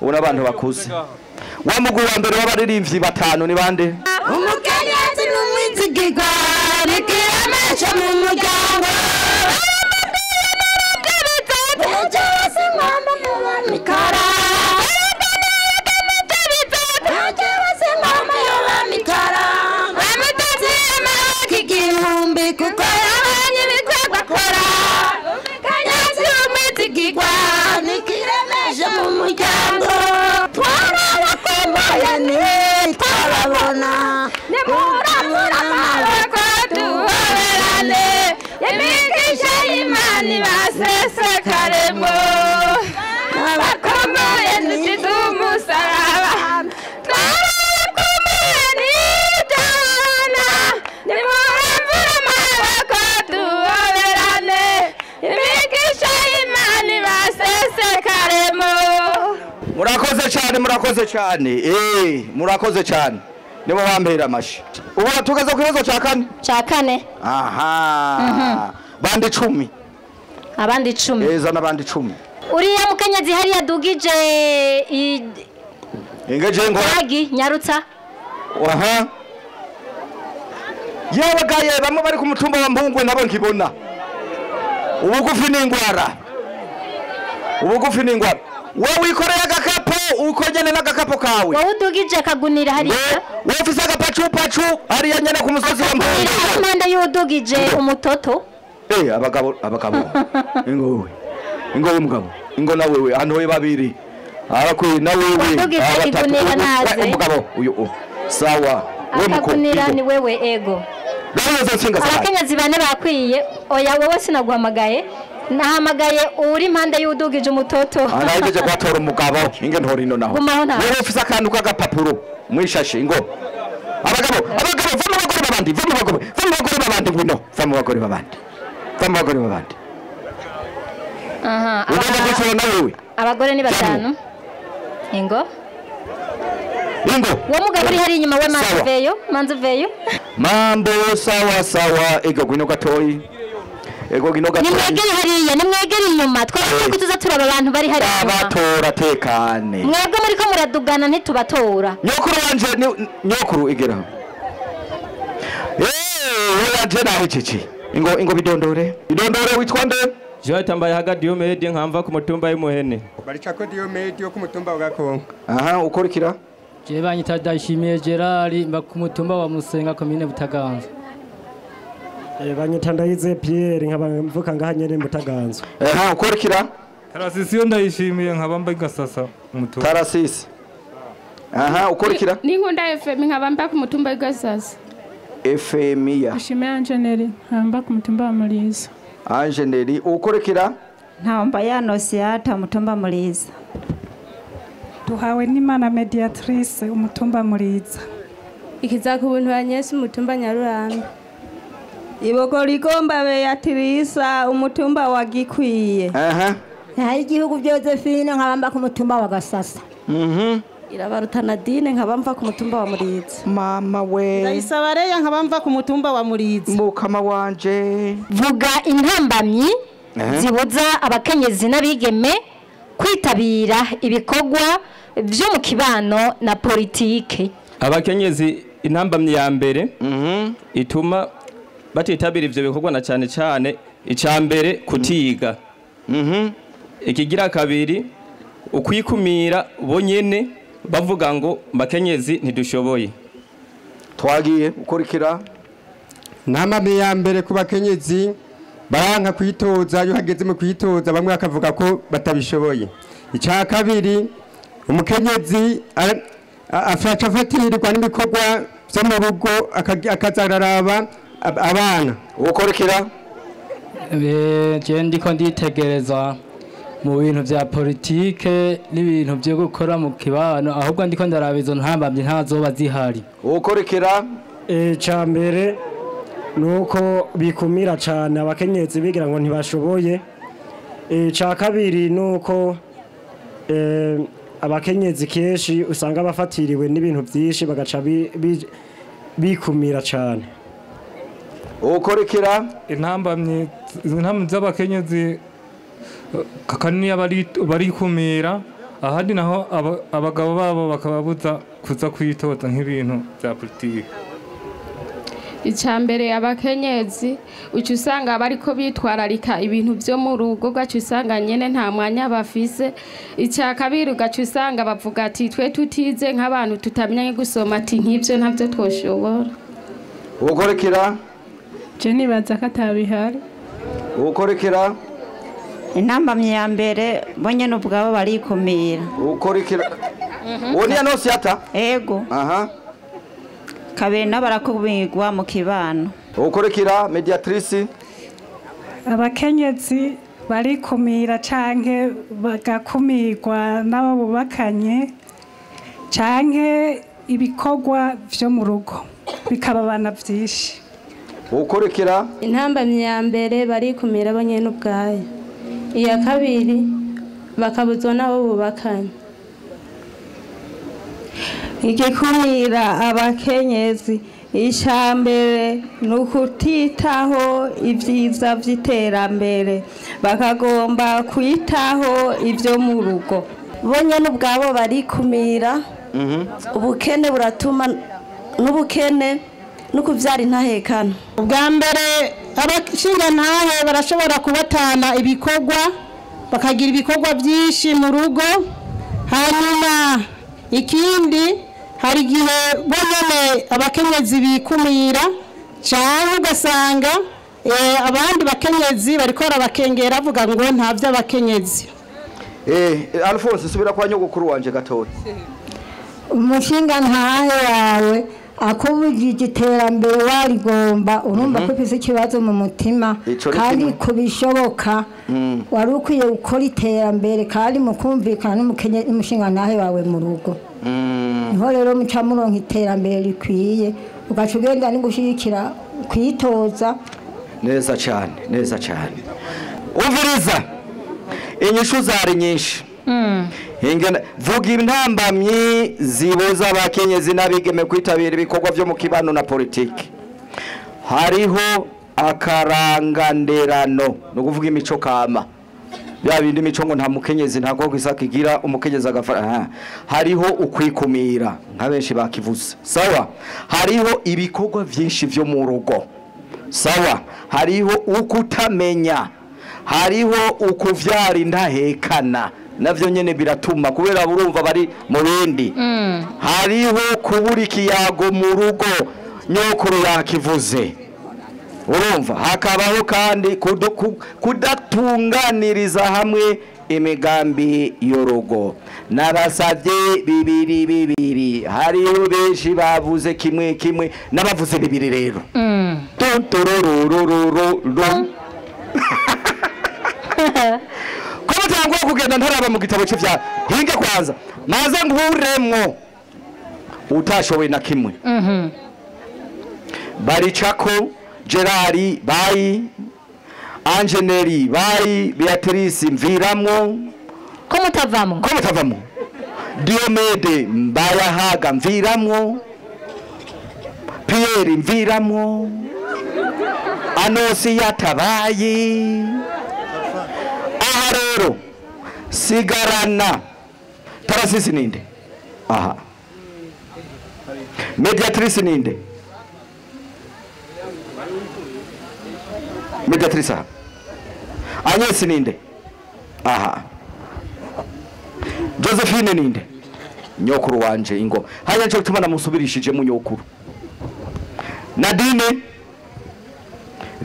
Ubona abantu bakuze. Wa mugwi wa mbere w'abaririmbyi batanu ni bande? Umukenyezi n'umwizigirwa nikiremesha mu muryango. Kuko yabonye ibikorwa akora. Umukenyezi n'umwizigirwa nikiremesha mu muryango. Twarabakomboye ntitwababona, nimuramura amaboko tuhoberane, imigisha y'Imana ibasesekaremo. Abakomboye dusize umusaraba, twarabakomboye ntitwababona, nimuramura amaboko tuhoberane, imigisha y'Imana ibasesekaremo. Murakoze cyane, murakoze cyane. Murakoze cyane. Nibo bampera amashi. Ubu tugeze ku kibazo cya kane. Cya kane. Aha. Bandi 10. Abandi 10. Eza nabandi 10. Uriya mukenyezi hari yadugije ingeje ngo agi nyarutsa. Aha. Yewe gaye bamwe bari ku mutumba wa Mpungwe nabo nkibona. Ubugufi n'ingwara. Ubugufi n'ingwara. Wewe wikoreye agakapo ukonyene n'agakapo kawe. Wowe udugije akagunira hariya. Wewe ufise agapacu pacu hariya nyene ku musozi wa Mpungwe. Impande y'udugije umutoto. Abagabo abagabo. Ingo wewe. Ingo wewe mugabo. Ingo na wewe hano we babiri. Arakwi na wewe. Umugabo uyu sawa. We muko. Akagunira ni wewe ego. Abakenyezi bane bakwiye. Oya wowe sinaguhamagaye. Nahamagaye uri impande y'udugije umutoto. Arahejeje kwatora umugabo inge ntora ino naho. Wewe ufise akantu k'agapapuro mwishashe ingo. Abagabo, abagabo va mu bagore babandi, va mu bagore, va mu bagore babandi ngwino, va mu bagore babandi. Va mu bagore babandi. Aha. Ugomba kwishura na wewe. Abagore ni batanu. Ingo. Ingo. Uwo mugabo uri hari inyuma we manzuveyo, manzuveyo. Mambo sawa sawa ego gwino gatoyi. Ego gino gatoyi. Nimwegere hariya, nimwegere inyuma. Twese ko tuza turaba abantu bari hariya. Abatora tekane. Mwebwe muri ko muradugana ntitubatora. Nyokuru wanje nyokuru igera. Wanje nahejeje. Ingo ingo bidondore. Bidondore witwa nde? Jean tambaye haga Diomede nkamva ku mutumba y'Imuhene. Baricako Diomede yo ku mutumba wa Gakonko. Aha ukorikira? Je banyita Ndayishimiye Gerard mba ku mutumba wa Musenga commune Butaganzwa. Banyita Ndayize Pierre nkaba mvuka ngaha nyene Mutaganzwa. Aha ukorikira? Tarasisi yo ndayishimiye nkaba mba Gasasa umutumba. Tarasisi. Aha ukorikira? Ninkunda FM nkaba mba ku mutumba Gasasa. FM ya. Ashime Angeneri nkaba mba ku mutumba wa Muriza. Angeneri ukorikira? Ntamba ya Nosiata mutumba Muriza. Duhawe n'Imana Mediatrice umutumba Muriza. Ikizakubuntu Agnes umutumba Nyarurambi. Ibogorigomba Beatrice umutumba wa Gikwiye. Aha. Hari igihugu Josephine nkabamba ku mutumba wa Gasasa. Irabaruta Nadine nkabamva ku mutumba wa Muriza. Mama we. Ndayisabareya nkabamva ku mutumba wa Muriza. Mukama wanje. Vuga intambamyi zibuza abakenyezi n'abigeme kwitabira ibikorwa byo mu kibano na politike. Abakenyezi intambamyi ya mbere ituma batitabira ivyo bikorwa na cyane cyane icambere kutiga. Ikigira kabiri ukwikumira bonyene bavuga ngo bakenyezi ntidushoboye. Twagiye ukurikira intambamyi ya mbere ku bakenyezi baranka kwitoza, iyo hageze mu kwitoza bamwe bakavuga ko batabishoboye. Icya kabiri umukenyezi afaca afatirirwa n'ibikorwa byo mu rugo akazararaba abana. Ukorikira? Je ndiko nditegereza mu bintu vya politike n'ibintu byo gukora mu kibano, ahubwo ndiko ndaraba izo ntambamyi ntazoba zihari. Ukorikira? Icya mbere nuko bikumira cyane abakenyezi bigira ngo ntibashoboye. Icya kabiri nuko abakenyezi kenshi usanga bafatiriwe n'ibintu byinshi bagaca bikumira cyane. Ukorikira? Intambamyi z'abakenyezi kanini barikumira, Ahandi naho abagabo babo bakababuza kuza kwitoza nk'ibintu bya politiki. Icambere abakenyezi uca usanga bariko bitwararika ibintu vyo mu rugo, ugaca usanga nyene nta mwanya bafise. Ica kabiri ugaca usanga bavuga ati twe tutize nk'abantu tutamenya gusoma, ati nk'ivyo ntavyo twoshobora. Ugukorekera Je nibaza ko atabihari. Ugukorekera intambamyi ya mbere bo nyene ubwabo barikumira. Ugukorekera uwo ni Anonsiyata? Ego. Aha. Kabiri nabo barakumirwa mu kibano. Ugukorekera Mediatrice. Abakenyezi barikumira canke bagakumirwa n'abo bubakanye canke ibikorwa vyo mu rugo bikababana vyinshi. Ugukorekera intambamyi ya mbere barikumira bo nyene ubwayo. Iya kabiri bakabuzwa n'abo bubakanye. Igikumira abakenyezi icambere ni ukutitaho ibyiza vy'iterambere, bakagomba kwitaho ivyo mu rugo. Bo nyene ubwabo barikumira. Ubukene buratuma n'ubukene no kuvyara intahekana. Ubwa mbere abashingantahe barashobora kubatana ibikorwa, bakagira ibikorwa byinshi mu rugo. Hanyuma ikindi hari igihe bonyene abakenyezi bikumira, cyangwa ugasanga abandi bakenyezi bariko barabakengera bavuga ngo nta vy'abakenyezi. Alphonse subira kwa nyogokuru wanje gatoya. Umushinga ntahe wawe akubujije iterambere warigomba, urumva ko ufise ikibazo mu mutima kandi kubishoboka wari ukwiye gukora iterambere kandi mukumvikana n'umushinga ntahe wawe mu rugo. Niho rero muca muronka iterambere rikwiye, ugaca ugenda no gushyigikira kwitoza. Neza cyane, neza cyane. Umviriza inyishu zari nyinshi. Ingana vuga intambamyi zibuza abakenyezi n'abigeme kwitabira ibikorwa vyo mu kibano na politiki. Hariho akaranganderano, no kuvuga imico kama. Bya bindi mico ngo nta mukenyezi nta koko isakigira umukenyezi agafara. Hariho ukwikumira nka benshi bakivuze. Sawa. Hariho ibikorwa vyinshi vyo mu rugo. Sawa. Hariho ukutamenya. Hariho ukuvyara indahekana. Navyo nyene biratuma kubera burumva bari mu bindi. Hariho kubura ikiyago mu rugo, nyokuru yakivuze. Urumva hakabaho kandi kudatunganiriza hamwe imigambi y'urugo. Nabasavye bibiri bibiri, hariho benshi bavuze kimwe kimwe n'abavuze bibiri rero. Ko mutangwa kugenda ntaraba mu gitabo cy'ivya hinge kwanza maze nkuremwo utashoboye na kimwe. Baricako Gerard bayi, Angeneri bayi, Beatrice mviramwo. Ko mutavamo? Ko mutavamo. Diomede Mbayahaga mviramwo. Pierre mviramwo. Anosi yatabaye. Aha rero sigarana Tarasisi ninde? Aha. Mediatrice ninde? Mediatrice aha. Agnes ninde? Aha. Josephine ninde? Nyokuru wanje ingo. Hanya cyo gutuma namusubirishije mu nyokuru. Nadine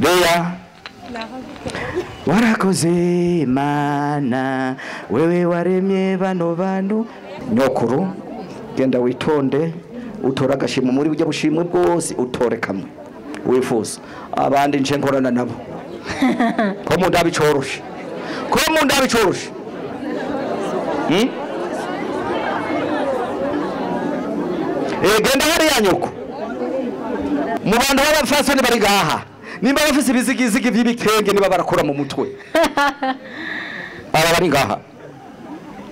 Lea warakoze mana wewe waremye bano bantu. Nyokuru genda witonde utora agashimwe muri burya bushimwe bwose, utore kamwe wifuza, abandi nce nkorana nabo. Ko mu ndabicoroshe, ko mu ndabicoroshe. Genda hariya nyoko mu bantu b'abafasoni bari ngaha, nimba bafise ibizigizigi vy'ibitenge niba barakora mu mutwe. Aba bari ngaha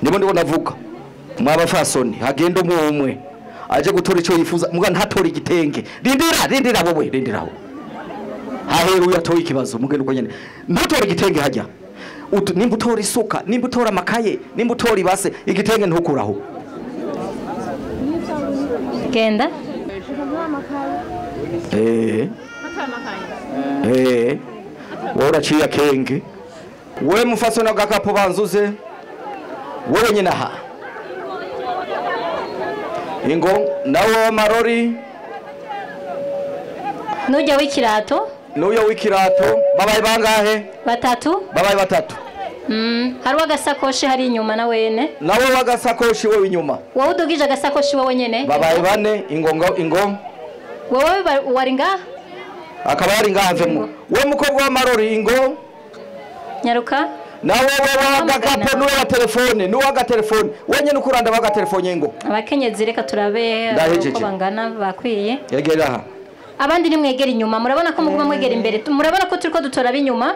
nibo ndiko ndavuga, mw'abafasoni hagenda umwe umwe aje gutora ico yifuza, muga ntatora igitenge. Rindira rindira wowe, rindira aho haheru yatoye ikibazo, mugende uko nyene ntutora igitenge hajya. Nimba utora isuka, nimba utora amakaye, nimba utora ibase, igitenge ntukuraho. Genda. Wowe uraciye akenge. Wewe mufaso na gakapo banzuze. Wewe nyine aha. Ingo nawe marori. Nujya w'ikirato. Nuyo w'ikirato babaye bangahe? Batatu. Babaye batatu. Hari wagasakoshi hari inyuma na wene. Nawe wagasakoshi wewe inyuma. Wowe udugije agasakoshi wowe nyene. Babaye bane ingongo ingo. Wowe wari ngaha? Akaba yari ngaha mvemo. Wewe mukobwa wa marori ingo. Nyaruka. Nawe wewe wagakapo nuwe wa telefone, nuwe waga telefone. Wewe nyene ukuranda waga telefone ingo. Abakenyezi reka turabe uko bangana bakwiye. Yegera aha. Abandi ni mwegera inyuma, murabona ko muguma mwegera imbere, murabona ko turiko dutora binyuma.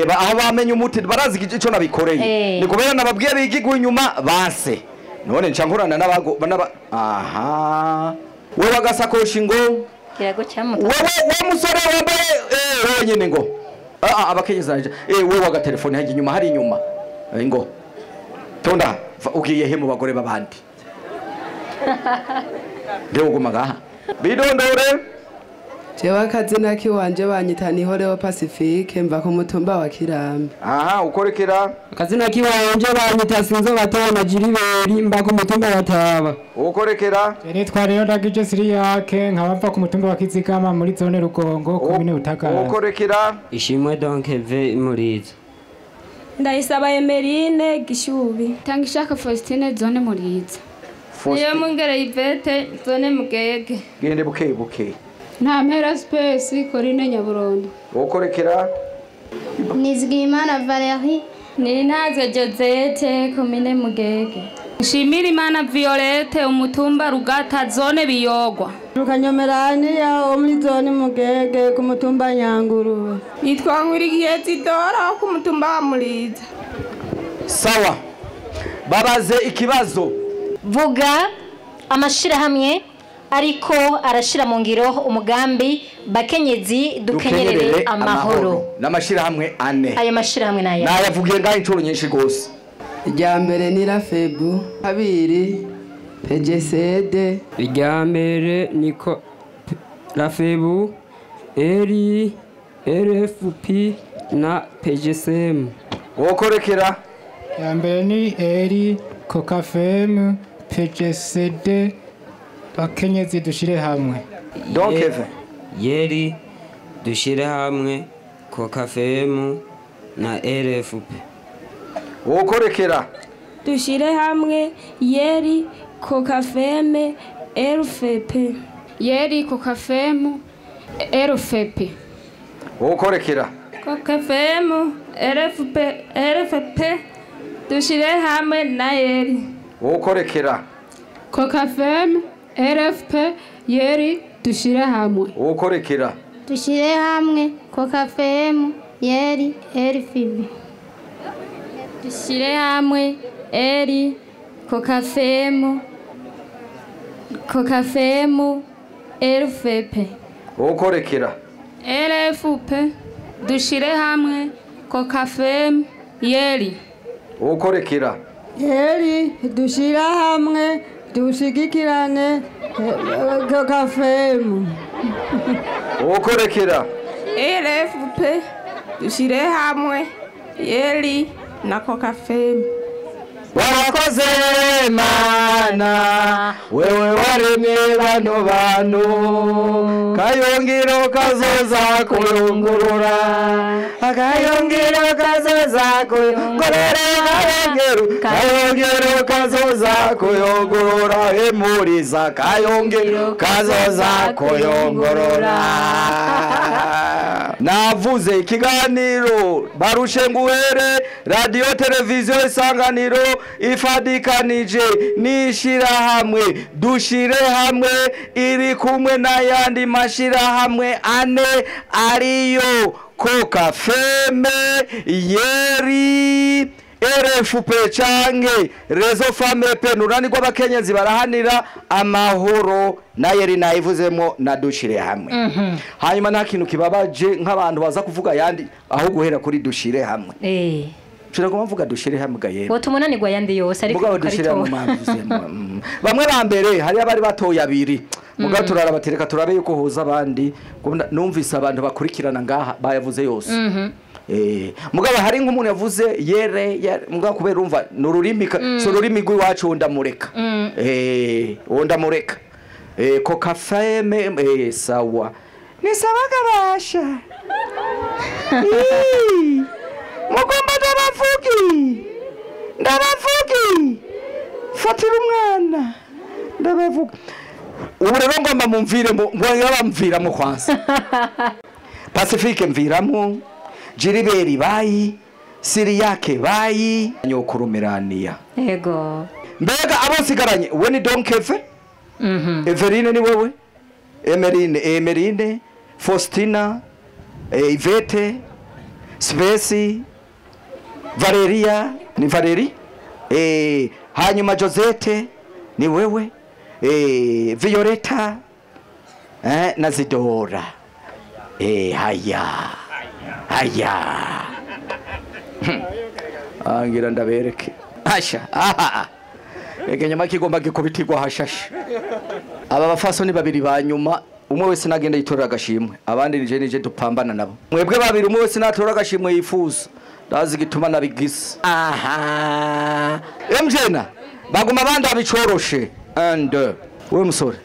Aho bamenye umuti barazi ico nabikoreye. Ni kubera nababwiye bigigwa inyuma base. None nca nkorana n'abago n'aba aha. Wewe wagasakoshi ngo kirago cyamuta. Wewe musore wambaye wewe nyene ngo. Abakenyezi nje. Wewe waga telefone haje inyuma hari inyuma. Ngo. Tonda ugiye he mu bagore babandi. Ndewe ugumaga. Bidondore. Jewe akazina kiwanje banyita Nihoreho Pacifique mva ku mutumba wa Kirambi. Aha, ukorekera. Akazina kiwanje banyita Sinzo Batona Jiriberi mba ku mutumba wa Taba. Ukorekera. Nitwa Leo Ndagije Siriyake nkaba mva ku mutumba wa Kizigama muri zone Rugongo komine Butagara. Ukorekera. Ishimwe Donke V Murizo. Ndayisaba Emerine Gishubi. Tangishaka Faustine zone Murizo. Niyo Mungere Yvette zone Mugege. Gende buke buke. Nta mpera space Corine Nyaburondo. Ukorekera. Nizigimana Valerie. Ninazwe Josette komine Mugege. Nshimirimana Violette umutumba Rugata zone Biyogwa. Rukanyomeraniya wo muri zone Mugege ku mutumba Nyangurube. Nitwa Nkurikiye Zidora wo ku mutumba wa Muriza. Sawa. Babaze ikibazo. Vuga amashirahamwe ariko arashira mu ngiro umugambi bakenyezi dukenyerere amahoro. N'amashirahamwe ane. Ayo mashirahamwe nayo. Nayavugiye ngaho incuro nyinshi gose. Irya mbere ni Rafebu, kabiri PGCD, irya mbere niko Rafebu, eri RFP na PGCM. Wokorekera. Ya mbere ni eri Kokafem, PGCD, bakenyezi dushire hamwe. Donc yeri dushire hamwe Kokafem na RFP. Wokorekera. Dushire hamwe yeri Kokafem RFP. Yeri Kokafem RFP. Wokorekera. Kokafem RFP RFP dushire hamwe na yeri. Wokorekera. Kokafem RFP yeri dushire hamwe. Wokorekera. Dushire hamwe Kokafem yeri RFP. Dushire hamwe eri Kokafem Kokafem RFP. Wokorekera. RFP dushire hamwe Kokafem yeri. Wokorekera. Yeri dushire hamwe dushigikirane Kokafem. Wokorekera. RFP dushire hamwe yeri na Kokafem. Warakoze mana wewe waremye bano bantu kayungiro kazoza kuyungurura akayungiro kazoza kuyungurura kayungiro kazoza kuyungurura emuriza kayungiro kazoza kuyungurura. Navuze ikiganiro barushe nguhere radio televiziyo Isanganiro ifadikanije n'ishirahamwe dushire hamwe iri kumwe n'ayandi mashirahamwe ane ariyo Kokafeme, Yeri, RFP canke Réseau Femme P, nurani rw'abakenyezi barahanira amahoro, na yeri nayivuzemo na dushire hamwe. Hanyuma nta kintu kibabaje nk'abantu baza kuvuga yandi aho guhera kuri dushire hamwe. Turagomba mvuga dushire hamwe gayera. Wowe tumunanirwa yandi yose ariko mugabo dushire hamwe mwavuzemo. Bamwe ba mbere hari abari batoye abiri. Mugabo turarabatereka turabe yuko hoza abandi. Numvise abantu bakurikirana ngaha bayavuze yose. Mugabo hari nk'umuntu yavuze yere mugabo kubera urumva n'ururimi so rurimi rw'iwacu ndamureka. Ndamureka. Kokafeme sawa. Ni sawa gabasha. Mugomba ndabavugi. Ndabavugi. Fatira umwana. Ndabavuga. Ubu rero ngomba mumvire ngo kwanza. Pacifique mviramo. Jiriberi bayi, Siriyake bayi, nyokurumirania. Yego. Mbega abo sigaranye we ni Don Keve? Everine ni wewe? Emerine, Faustina, Ivete, Spesi, Valeria, ni Valeri? Hanyuma Josette ni wewe? Violeta, na Zidora. Haya. Haya. Angira ndabereke. Asha. Aha. Ege nyama kigomba gikubitirwa hashashe. Aba bafasoni babiri banyuma umwe wese nagenda yitorera agashimwe, abandi nije dupambana nabo. Mwebwe babiri umwe wese natora agashimwe yifuza. Ndazi gituma nabigise. Aha. Emjena baguma bandi abicoroshe. 1 2. Wewe musore.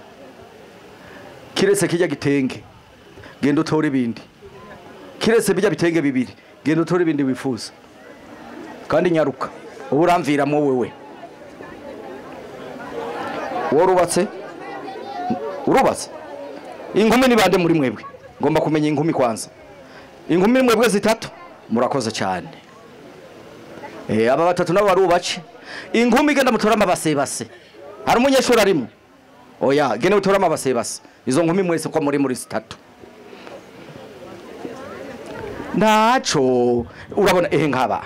Kiretse kijya gitenge. Genda utore ibindi. Kiretse bijya bitenge bibiri. Genda utore ibindi wifuza. Kandi nyaruka. Uburamviramo wewe. Worubatse? Urubatse? Inkumi ni bande muri mwebwe? Ngomba kumenya inkumi kwanza. Inkumi mwebwe zitatu murakoze cyane. Aba batatu nabo barubace. Inkumi genda mutora amabase base. Hari umunyeshuri arimo? Oya, genda mutora amabase base. Izo nkumi mwese ko muri zitatu. Naco urabona nkaba.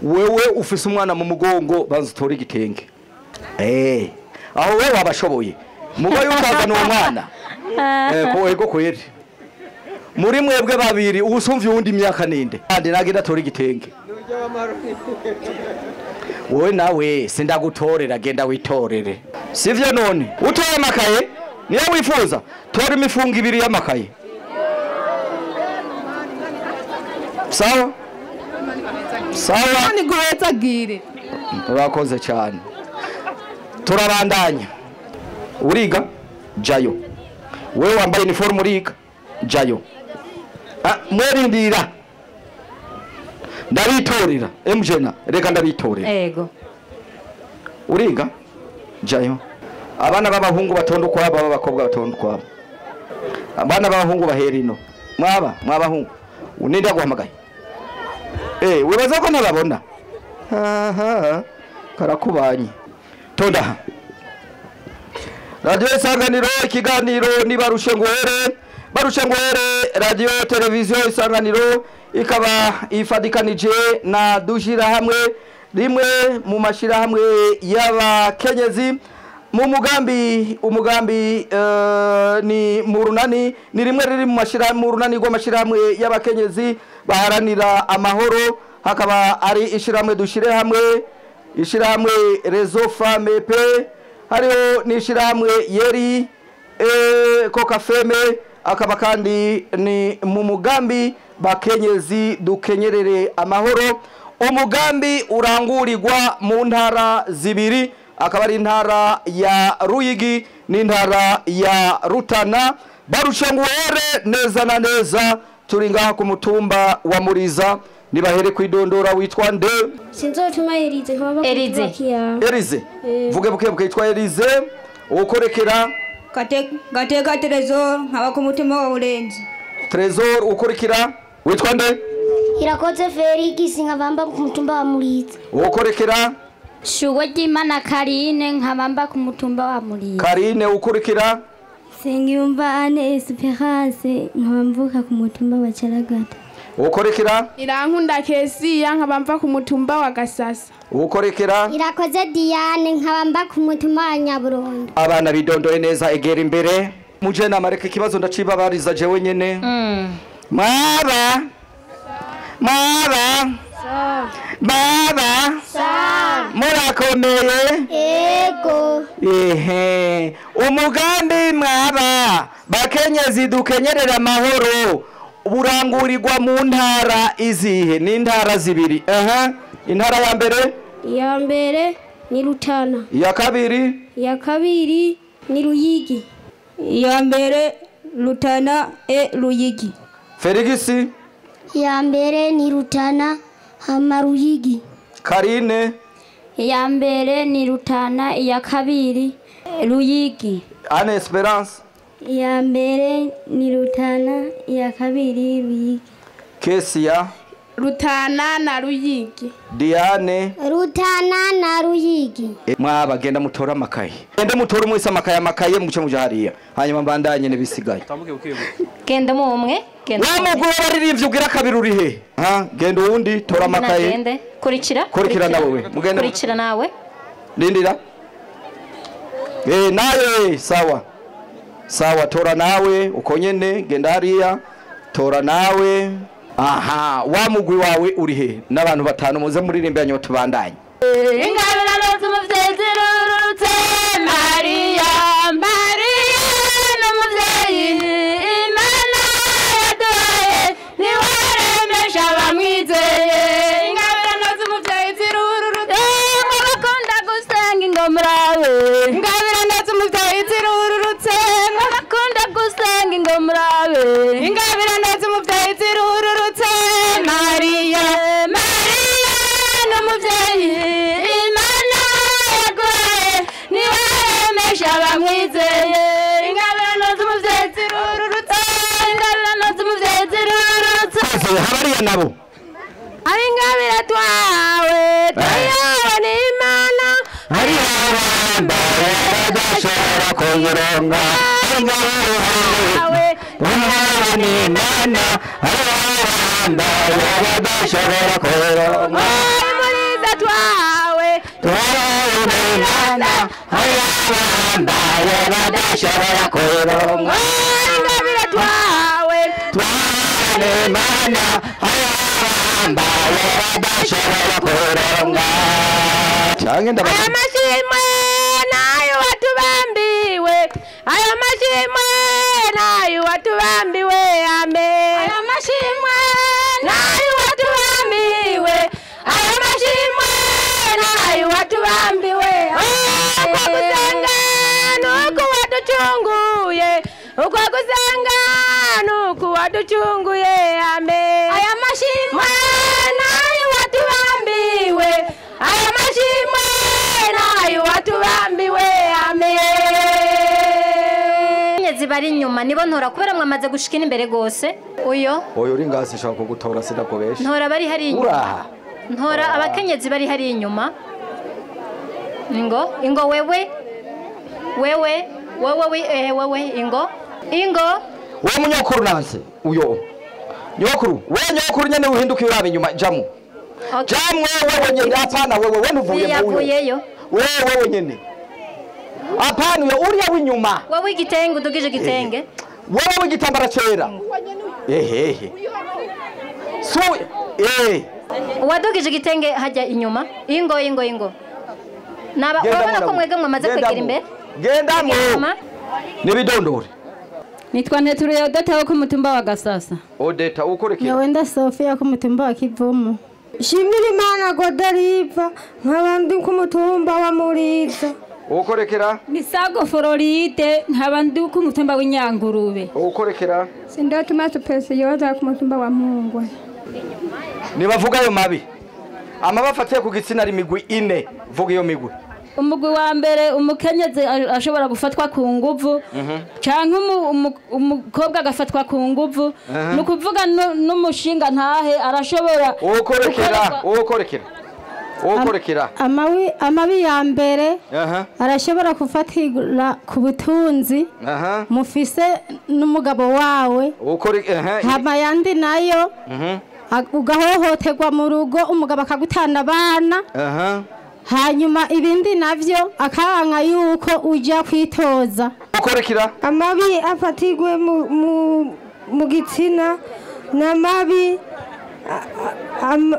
Wewe ufise umwana mu mugongo banza utore igitenge. Aho wewe wabashoboye. Mugo yutazana uwo mwana. Ko ego kweri. Muri mwebwe babiri usumvye undi imyaka ninde? Kandi nagenda tora igitenge. Wowe nawe sindagutorera genda witorere. Sivyo none? Utoye amakaye? Niyo wifuza? Tora imifungo ibiri y'amakaye. Sawa? Sawa? Ni guhezagire. Urakoze cyane. Turabandanya. Uriga jayo. Wewe wambaye uniform uriga jayo. Mwerindira. Ndabitorera. Emjena reka ndabitorera. Ego. Uriga jayo. Abana b'abahungu batonda ukwabo, ab'abakobwa batonda ukwabo. Abana b'abahungu bahera ino. Mwaba mw'abahungu. Uninda guhamagaye. Wibaza ko ntababona? Aha. Karakubanye. Tonda. Radio Isanganiro ikiganiro ni barushe nguhere. Barushe nguhere radio televiziyo Isanganiro ikaba ifadikanije na dushira hamwe rimwe mu mashira hamwe y'abakenyezi mu mugambi umugambi ni murunani ni rimwe riri mu mashira mu runani rw'amashira hamwe y'abakenyezi baharanira amahoro, hakaba ari ishiramwe dushire hamwe, ishiramwe Réseau Femme P, hariho n'ishiramwe Yeri Kokafeme, akaba kandi ni mu mugambi bakenyezi dukenyerere amahoro. Umugambi urangurirwa mu ntara zibiri, akaba ari intara ya Ruyigi n'intara ya Rutana. Barushanguhere neza na neza turi ngaha ku mutumba wa Muriza. Nibahere kwidondora witwa nde? Sinzotuma Erize nkaba Erize. Erize. Vuge buke buke yitwa Erize. Ukorekera Gateka Trezor nkaba ku mutumba wa Burenzi. Trezor ukorekera witwa nde? Irakoze Felix nkabamba ku mutumba wa Muriza. Ukorekera Shugo ry'Imana Karine nkabamba ku mutumba wa Muriza. Karine ukurikira Sengiyumva Anne Esperance nkabamvuka ku mutumba wa Caragata. Ukorekera Irankunda Kesiya nkaba mva ku mutumba wa Gasasa. Ukorekera Irakoze Diane nkaba mba ku mutumba wa Nyaburondo. Abana bidondoye neza, egera imbere. Muje namareka ikibazo ndacibabariza jewe nyene. Mara Mara Baba murakomeye. Ego. Ehe, umugambi mwaba bakenyezi dukenyerera amahoro burangurirwa mu ntara izihe? Ni intara zibiri. Aha, intara ya mbere? Ya mbere ni Rutana. Ya kabiri? Ya kabiri ni Ruyigi. Ya mbere Rutana e Ruyigi. Ferigisi? Ya mbere ni Rutana hama Ruyigi. Karine? Ya mbere ni Rutana, iya kabiri Ruyigi. Anne Esperance? Ya mbere ni Rutana, iya kabiri Ruyigi. Kesia? Rutana na Ruyigi. Diane? Rutana na Ruyigi. Mwaba genda mutora amakaye. Genda mutora umwese amakaye amakaye muce muje hariya. Hanyuma mbandanye n'ibisigaye. Genda mu umwe, genda. Wa mugwi w'abaririmbyi ugira kabiri uri he? Ha, genda uwundi tora amakaye. Gende. Kurikira. Kurikira nawe. Mugende. Kurikira nawe. Lindira. Nawe sawa. Sawa tora nawe uko nyene genda hariya. Tora nawe. Aha, wa mugwi wawe uri he? N'abantu batanu muze muririmbe yanyu tubandanye. Ingabirano z'umuvyeyi zirurutse Mariya, Mariya n'umuvyeyi Imana yaduhaye niwe aremesha abamwizeye. Ingabirano z'umuvyeyi zirurutse mwabakunda gusenga ingomrabe. Ingabirano z'umuvyeyi zirurutse mwabakunda gusenga ingomrabe. Ingabirano z'umuvyeyi zirurutse Mariya, Mariya n'umuvyeyi Imana yaguhaye niwe aremesha abamwizeye. Ingabirano z'umuvyeyi zirurutse, ingabirano z'umuvyeyi zirurutse. Habariya nabo ari ingabire twahawe twahawe n'Imana. Hari abambaye badashobora kuzironga. Ingabire twahawe n'Imana. Hari abambaye badashobora kuzironga. Muriza twahawe twahawe n'Imana. Hari abambaye badashobora kuzironga. Ingabire twahawe twahawe n'Imana. Hari abambaye badashobora kuzironga. Aya mashimwe nayo watubambiwe, aya mashimwe nayo watubambiwe, amen. Aya mashimwe nayo watubambiwe, aya mashimwe nayo watubambiwe. Uko gusenga nuko waducunguye, uko gusenga nuko waducunguye, amen. Aya mashimwe nayo watubambiwe, aya mashimwe nayo watubambiwe, amen. Bari inyuma nibo ntora kubera mwamaze gushika imbere gose. Uyo uri ngasi shaka kugutora sinakobesha. Ntora bari hari inyuma. Ntora abakenyezi bari hari inyuma. Ingo ingo wewe wewe wewe wewe ingo ingo we munyokuru nanse uyo nyokuru we nyokuru nyene uhinduka urabe inyuma jamu. Jamu wewe nyene apana wewe we ntuvuye mu uyo wewe nyene apana uyo uriya w'inyuma wewe igitenge udugije igitenge wewe w'igitambara cera ehehe so uwadugije igitenge hajya inyuma ingo ingo ingo naba urabona ko mwege mwamaze kwegera imbere genda mu nibidondore. Nitwa Nteturuye Odeta wo ku mutumba wa Gasasa. Odeta ukorekera Nyawenda Sofia ku mutumba wa Kivumu. Shimira Imana Goderiva nk'abandi ku mutumba wa Muriza. Ukorekera Misago Floride nk'abandi ku mutumba w'Inyangurube. Ukorekera Sindatuma Supesi yoza ku mutumba wa Mungwe. Nibavuga ayo mabi amabafatiye ku gitsina ari migwi ine, vuga iyo migwi. Umugwi wa mbere umukenyezi ashobora gufatwa ku nguvu canke umukobwa agafatwa ku nguvu, nukuvuga n'umushinga ntahe arashobora. Ukorekera ukorekera Ukorekera. Amabi ya mbere arashobora kufatira ku butunzi mufise n'umugabo wawe. Hama yandi nayo ugahohoterwa mu rugo, umugabo akagutana abana. Hanyuma ibindi navyo akanga yuko uja kwitoza. Ukorekera. Amabi afatirwe mu gitsina n'amabi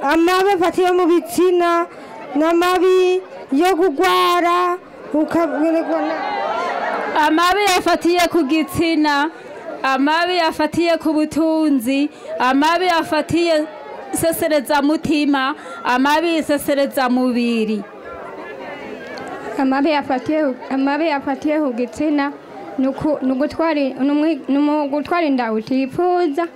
amabi afatiwe mu bitsina n'amabi yo kugwara ukaberekwa. Amabi afatiye ku gitsina, amabi afatiye ku butunzi, amabi afatiye sesereza mutima, amabi sesereza mubiri. Amabi afatiye ku gitsina nugutwara inda utifuza,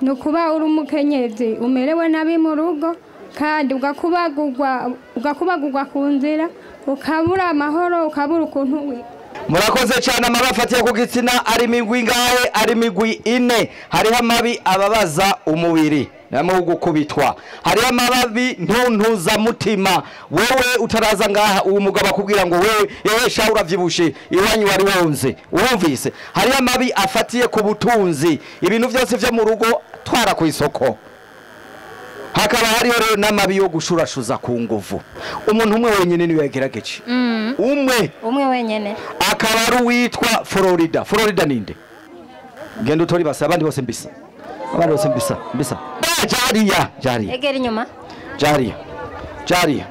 nukuba uri umukenyezi umerewe nabi mu rugo kandi ugakubagurwa ku nzira, ukabura amahoro, ukabura ukuntu. Murakoze cyane. Amabi afatiye ku gitsina ari migwi ingahe? Ari migwi ine. Hariho amabi ababaza umubiri namwe gukubitwa, hariho amababi ntuntuzamutima. Wewe utaraza ngaha uwo mugabo akubwira ngo wewe yewe sha uravyibushe iwanyu wari wonze, wumvise. Hariho amabi afatiye ku butunzi, ibintu byose vyo mu rugo twara ku isoko. Hakaba hariho rero n'amabi yo gushurashuza ku nguvu. Umuntu umwe wenyine niwe yagerageje. Umwe wenyene akaba ari uwitwa Florida. Florida ninde? Genda utori basa abandi bose mbisa. Abandi bose mbisa, mbisa. Jariya, jariya. Egera inyuma. Jariya. Jariya.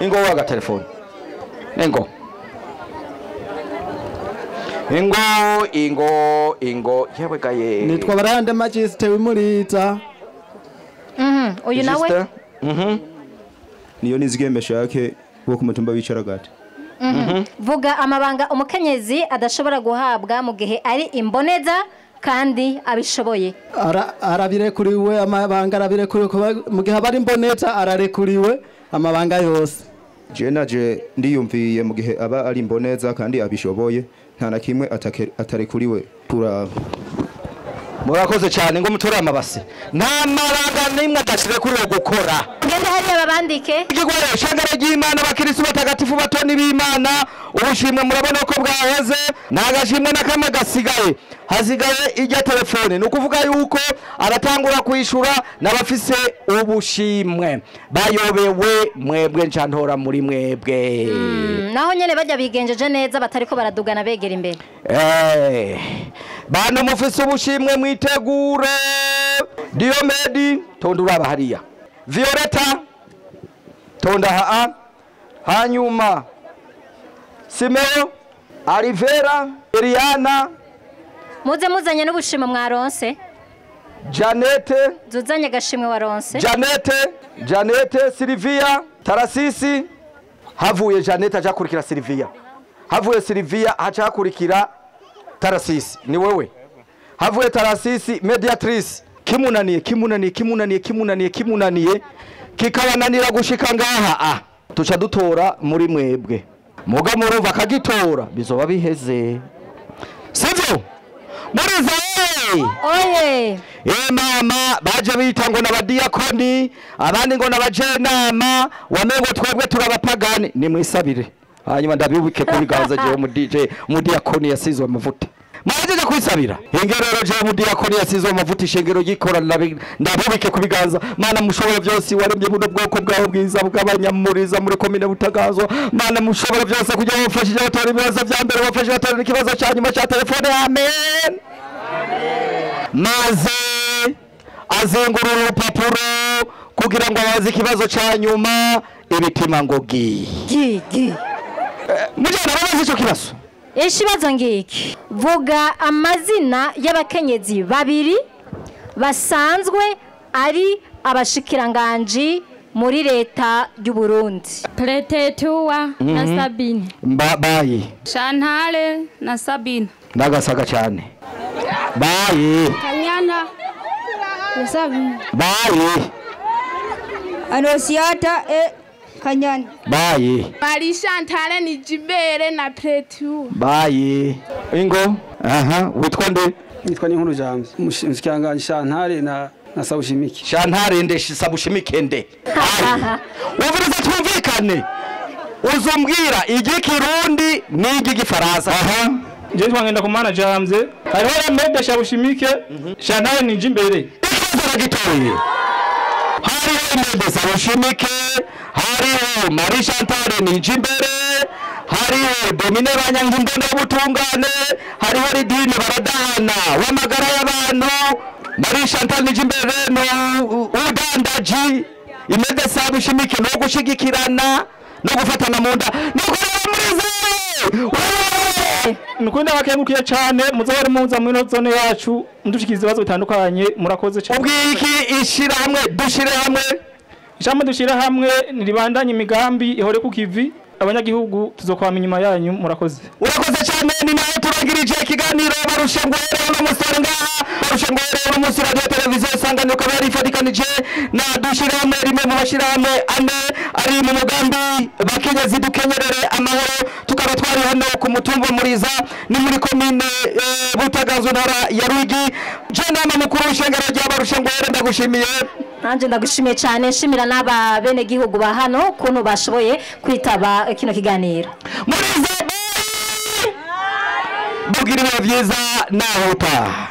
Ingo waga telefone. Ingo. Ingo, ingo, ingo. Yewe gaye. Nitwa Barande Majiste wimuriza. Uyu nawe? Niyo nizigemesha yake wo kumutumba bicaragate. Vuga amabanga umukenyezi adashobora guhabwa mu gihe ari imboneza kandi abishoboye. Arabirekuriwe amabanga, arabirekuriwe mu gihe abari imboneza, ararekuriwe amabanga yose. Je naje ndiyumviye mu gihe aba ari imboneza kandi abishoboye nta na kimwe atarekuriwe kuraba. Murakoze cyane. Ngo mutore amabase. Nta mabanga nimwe adashire kuri gukora. Ngende hariya babandike. Igikoresho shangara ry'Imana, abakristo batagatifu batoni b'Imana, ubushimwe murabona ko bwaheze, nta gashimwe na kamwe gasigaye. Hasigaye ijya telefone. Ni ukuvuga yuko aratangura kwishura n'abafise ubushimwe bayobewe mwebwe ncantora muri mwebwe. Naho nyene bajya bigenjeje neza batariko baradugana begera imbere. Bantu mufise ubushimwe mwitegure. Diomedi tonda uraba hariya. Violeta tonda haa. Hanyuma Simeo, Alivera, Eliana. Muze muzanye n'ubushimwe mwaronse. Janete zuzanye gashimwe waronse. Janete, Silvia, Tarasisi. Havuye Janete ajakurikira Silvia. Havuye Silvia ajakurikira Tarasisi. Ni wewe. Havuye Tarasisi Mediatrice. Kimunaniye kimunaniye kimunaniye kimunaniye kimunaniye kikabananira gushika ngaha. Tuca dutora muri mwebwe. Muga murumva akagitora bizoba biheze. Sivyo? Muriza oye. Mama baje bita ngo n'abadiakoni, abandi ngo n'abajenama, wamengo twebwe turabapagani. Nimwisabire. Hanyuma ndabibike kuri ganza je mu DJ mu diakoni yasizwe amavuta. Mwaje kwisabira. Ingerero je mu diakoni yasizwe amavuta ishengero yikora ndabubike kubiganza. Mana mushobora byose waremye buno bwoko bwawe bwiza bw'abanyamuriza muri komine Butagazwa. Mana mushobora byose kugira ngo mfashije abatora ibibazo bya mbere, bafashije abatora ikibazo cya nyuma cya telefone. Amen. Maze azengurura urupapuro kugira ngo abaze ikibazo cya nyuma ibitima ngo gi. Gi gi. Mujana babaze ico kibazo. Ikibazo ngiki. Vuga amazina y'abakenyezi babiri basanzwe ari abashikiranganji muri leta y'u Burundi. Pretetua na Sabine. Bayi. Shantale na Sabine. Ndagasaga cyane. Bayi. Kanyana na Sabine. Bayi. Anosiata e Kanyana. Bayi. Marie Shantale ni Jibere na Pretetua. Bayi. Ingo. Aha, witwa nde? Nitwa Ninkuru James. Umushikiranganje Shantale na Na Sabushimike. Chantal nde Sabushimike nde? Wumviriza twumvikane. Uzumbwira igikirundi n'igifaransa. Je twangenda ku mana jamze. Hariho Remede Sabushimike, Chantal nije imbere. Ikibazo gitoye. Hariho Remede Sabushimike, hariho Marie Chantal nije imbere, hariho Domine Banyankimbona w'ubutungane, hariho Lidine Baradahana w'amagara y'abantu, Marie Chantal nije imbere udandaji, Imede Sabushimike no gushigikirana no gufatana mu nda no kureba muri zewe. Nukundi ndabakengurukiye cyane, muzohore muza muri ino zone yacu mudushikiriza ibibazo bitandukanye, murakoze cyane. Ubwiki ishirahamwe dushire hamwe? Ishirahamwe dushire hamwe niribandanye imigambi ihore ku kivi, abanyagihugu tuzokwama inyuma yanyu, murakoze. Urakoze cyane, ni nawe turangirije ikiganiro barushe ngwere uno musore ngaha, barushe ngwere uno musore radio televiziyo Isanganiro ikaba yarifatikanije na dushire hamwe, rimwe mu mashirahamwe ane ari mu mugambi bakenyezi dukenyerere amahoro. Tukaba twari hano ku mutumba Muriza ni muri komine Butaganzwe ntara ya Ruyigi. Jenama mukuru w'ishengero rya Barushe Ngwere, ndagushimiye. Nanje ndagushimiye cyane, nshimira n'aba bene gihugu ba hano kuntu bashoboye kwitaba kino kiganiro. Muriza bugira ibihe byiza naho utaha.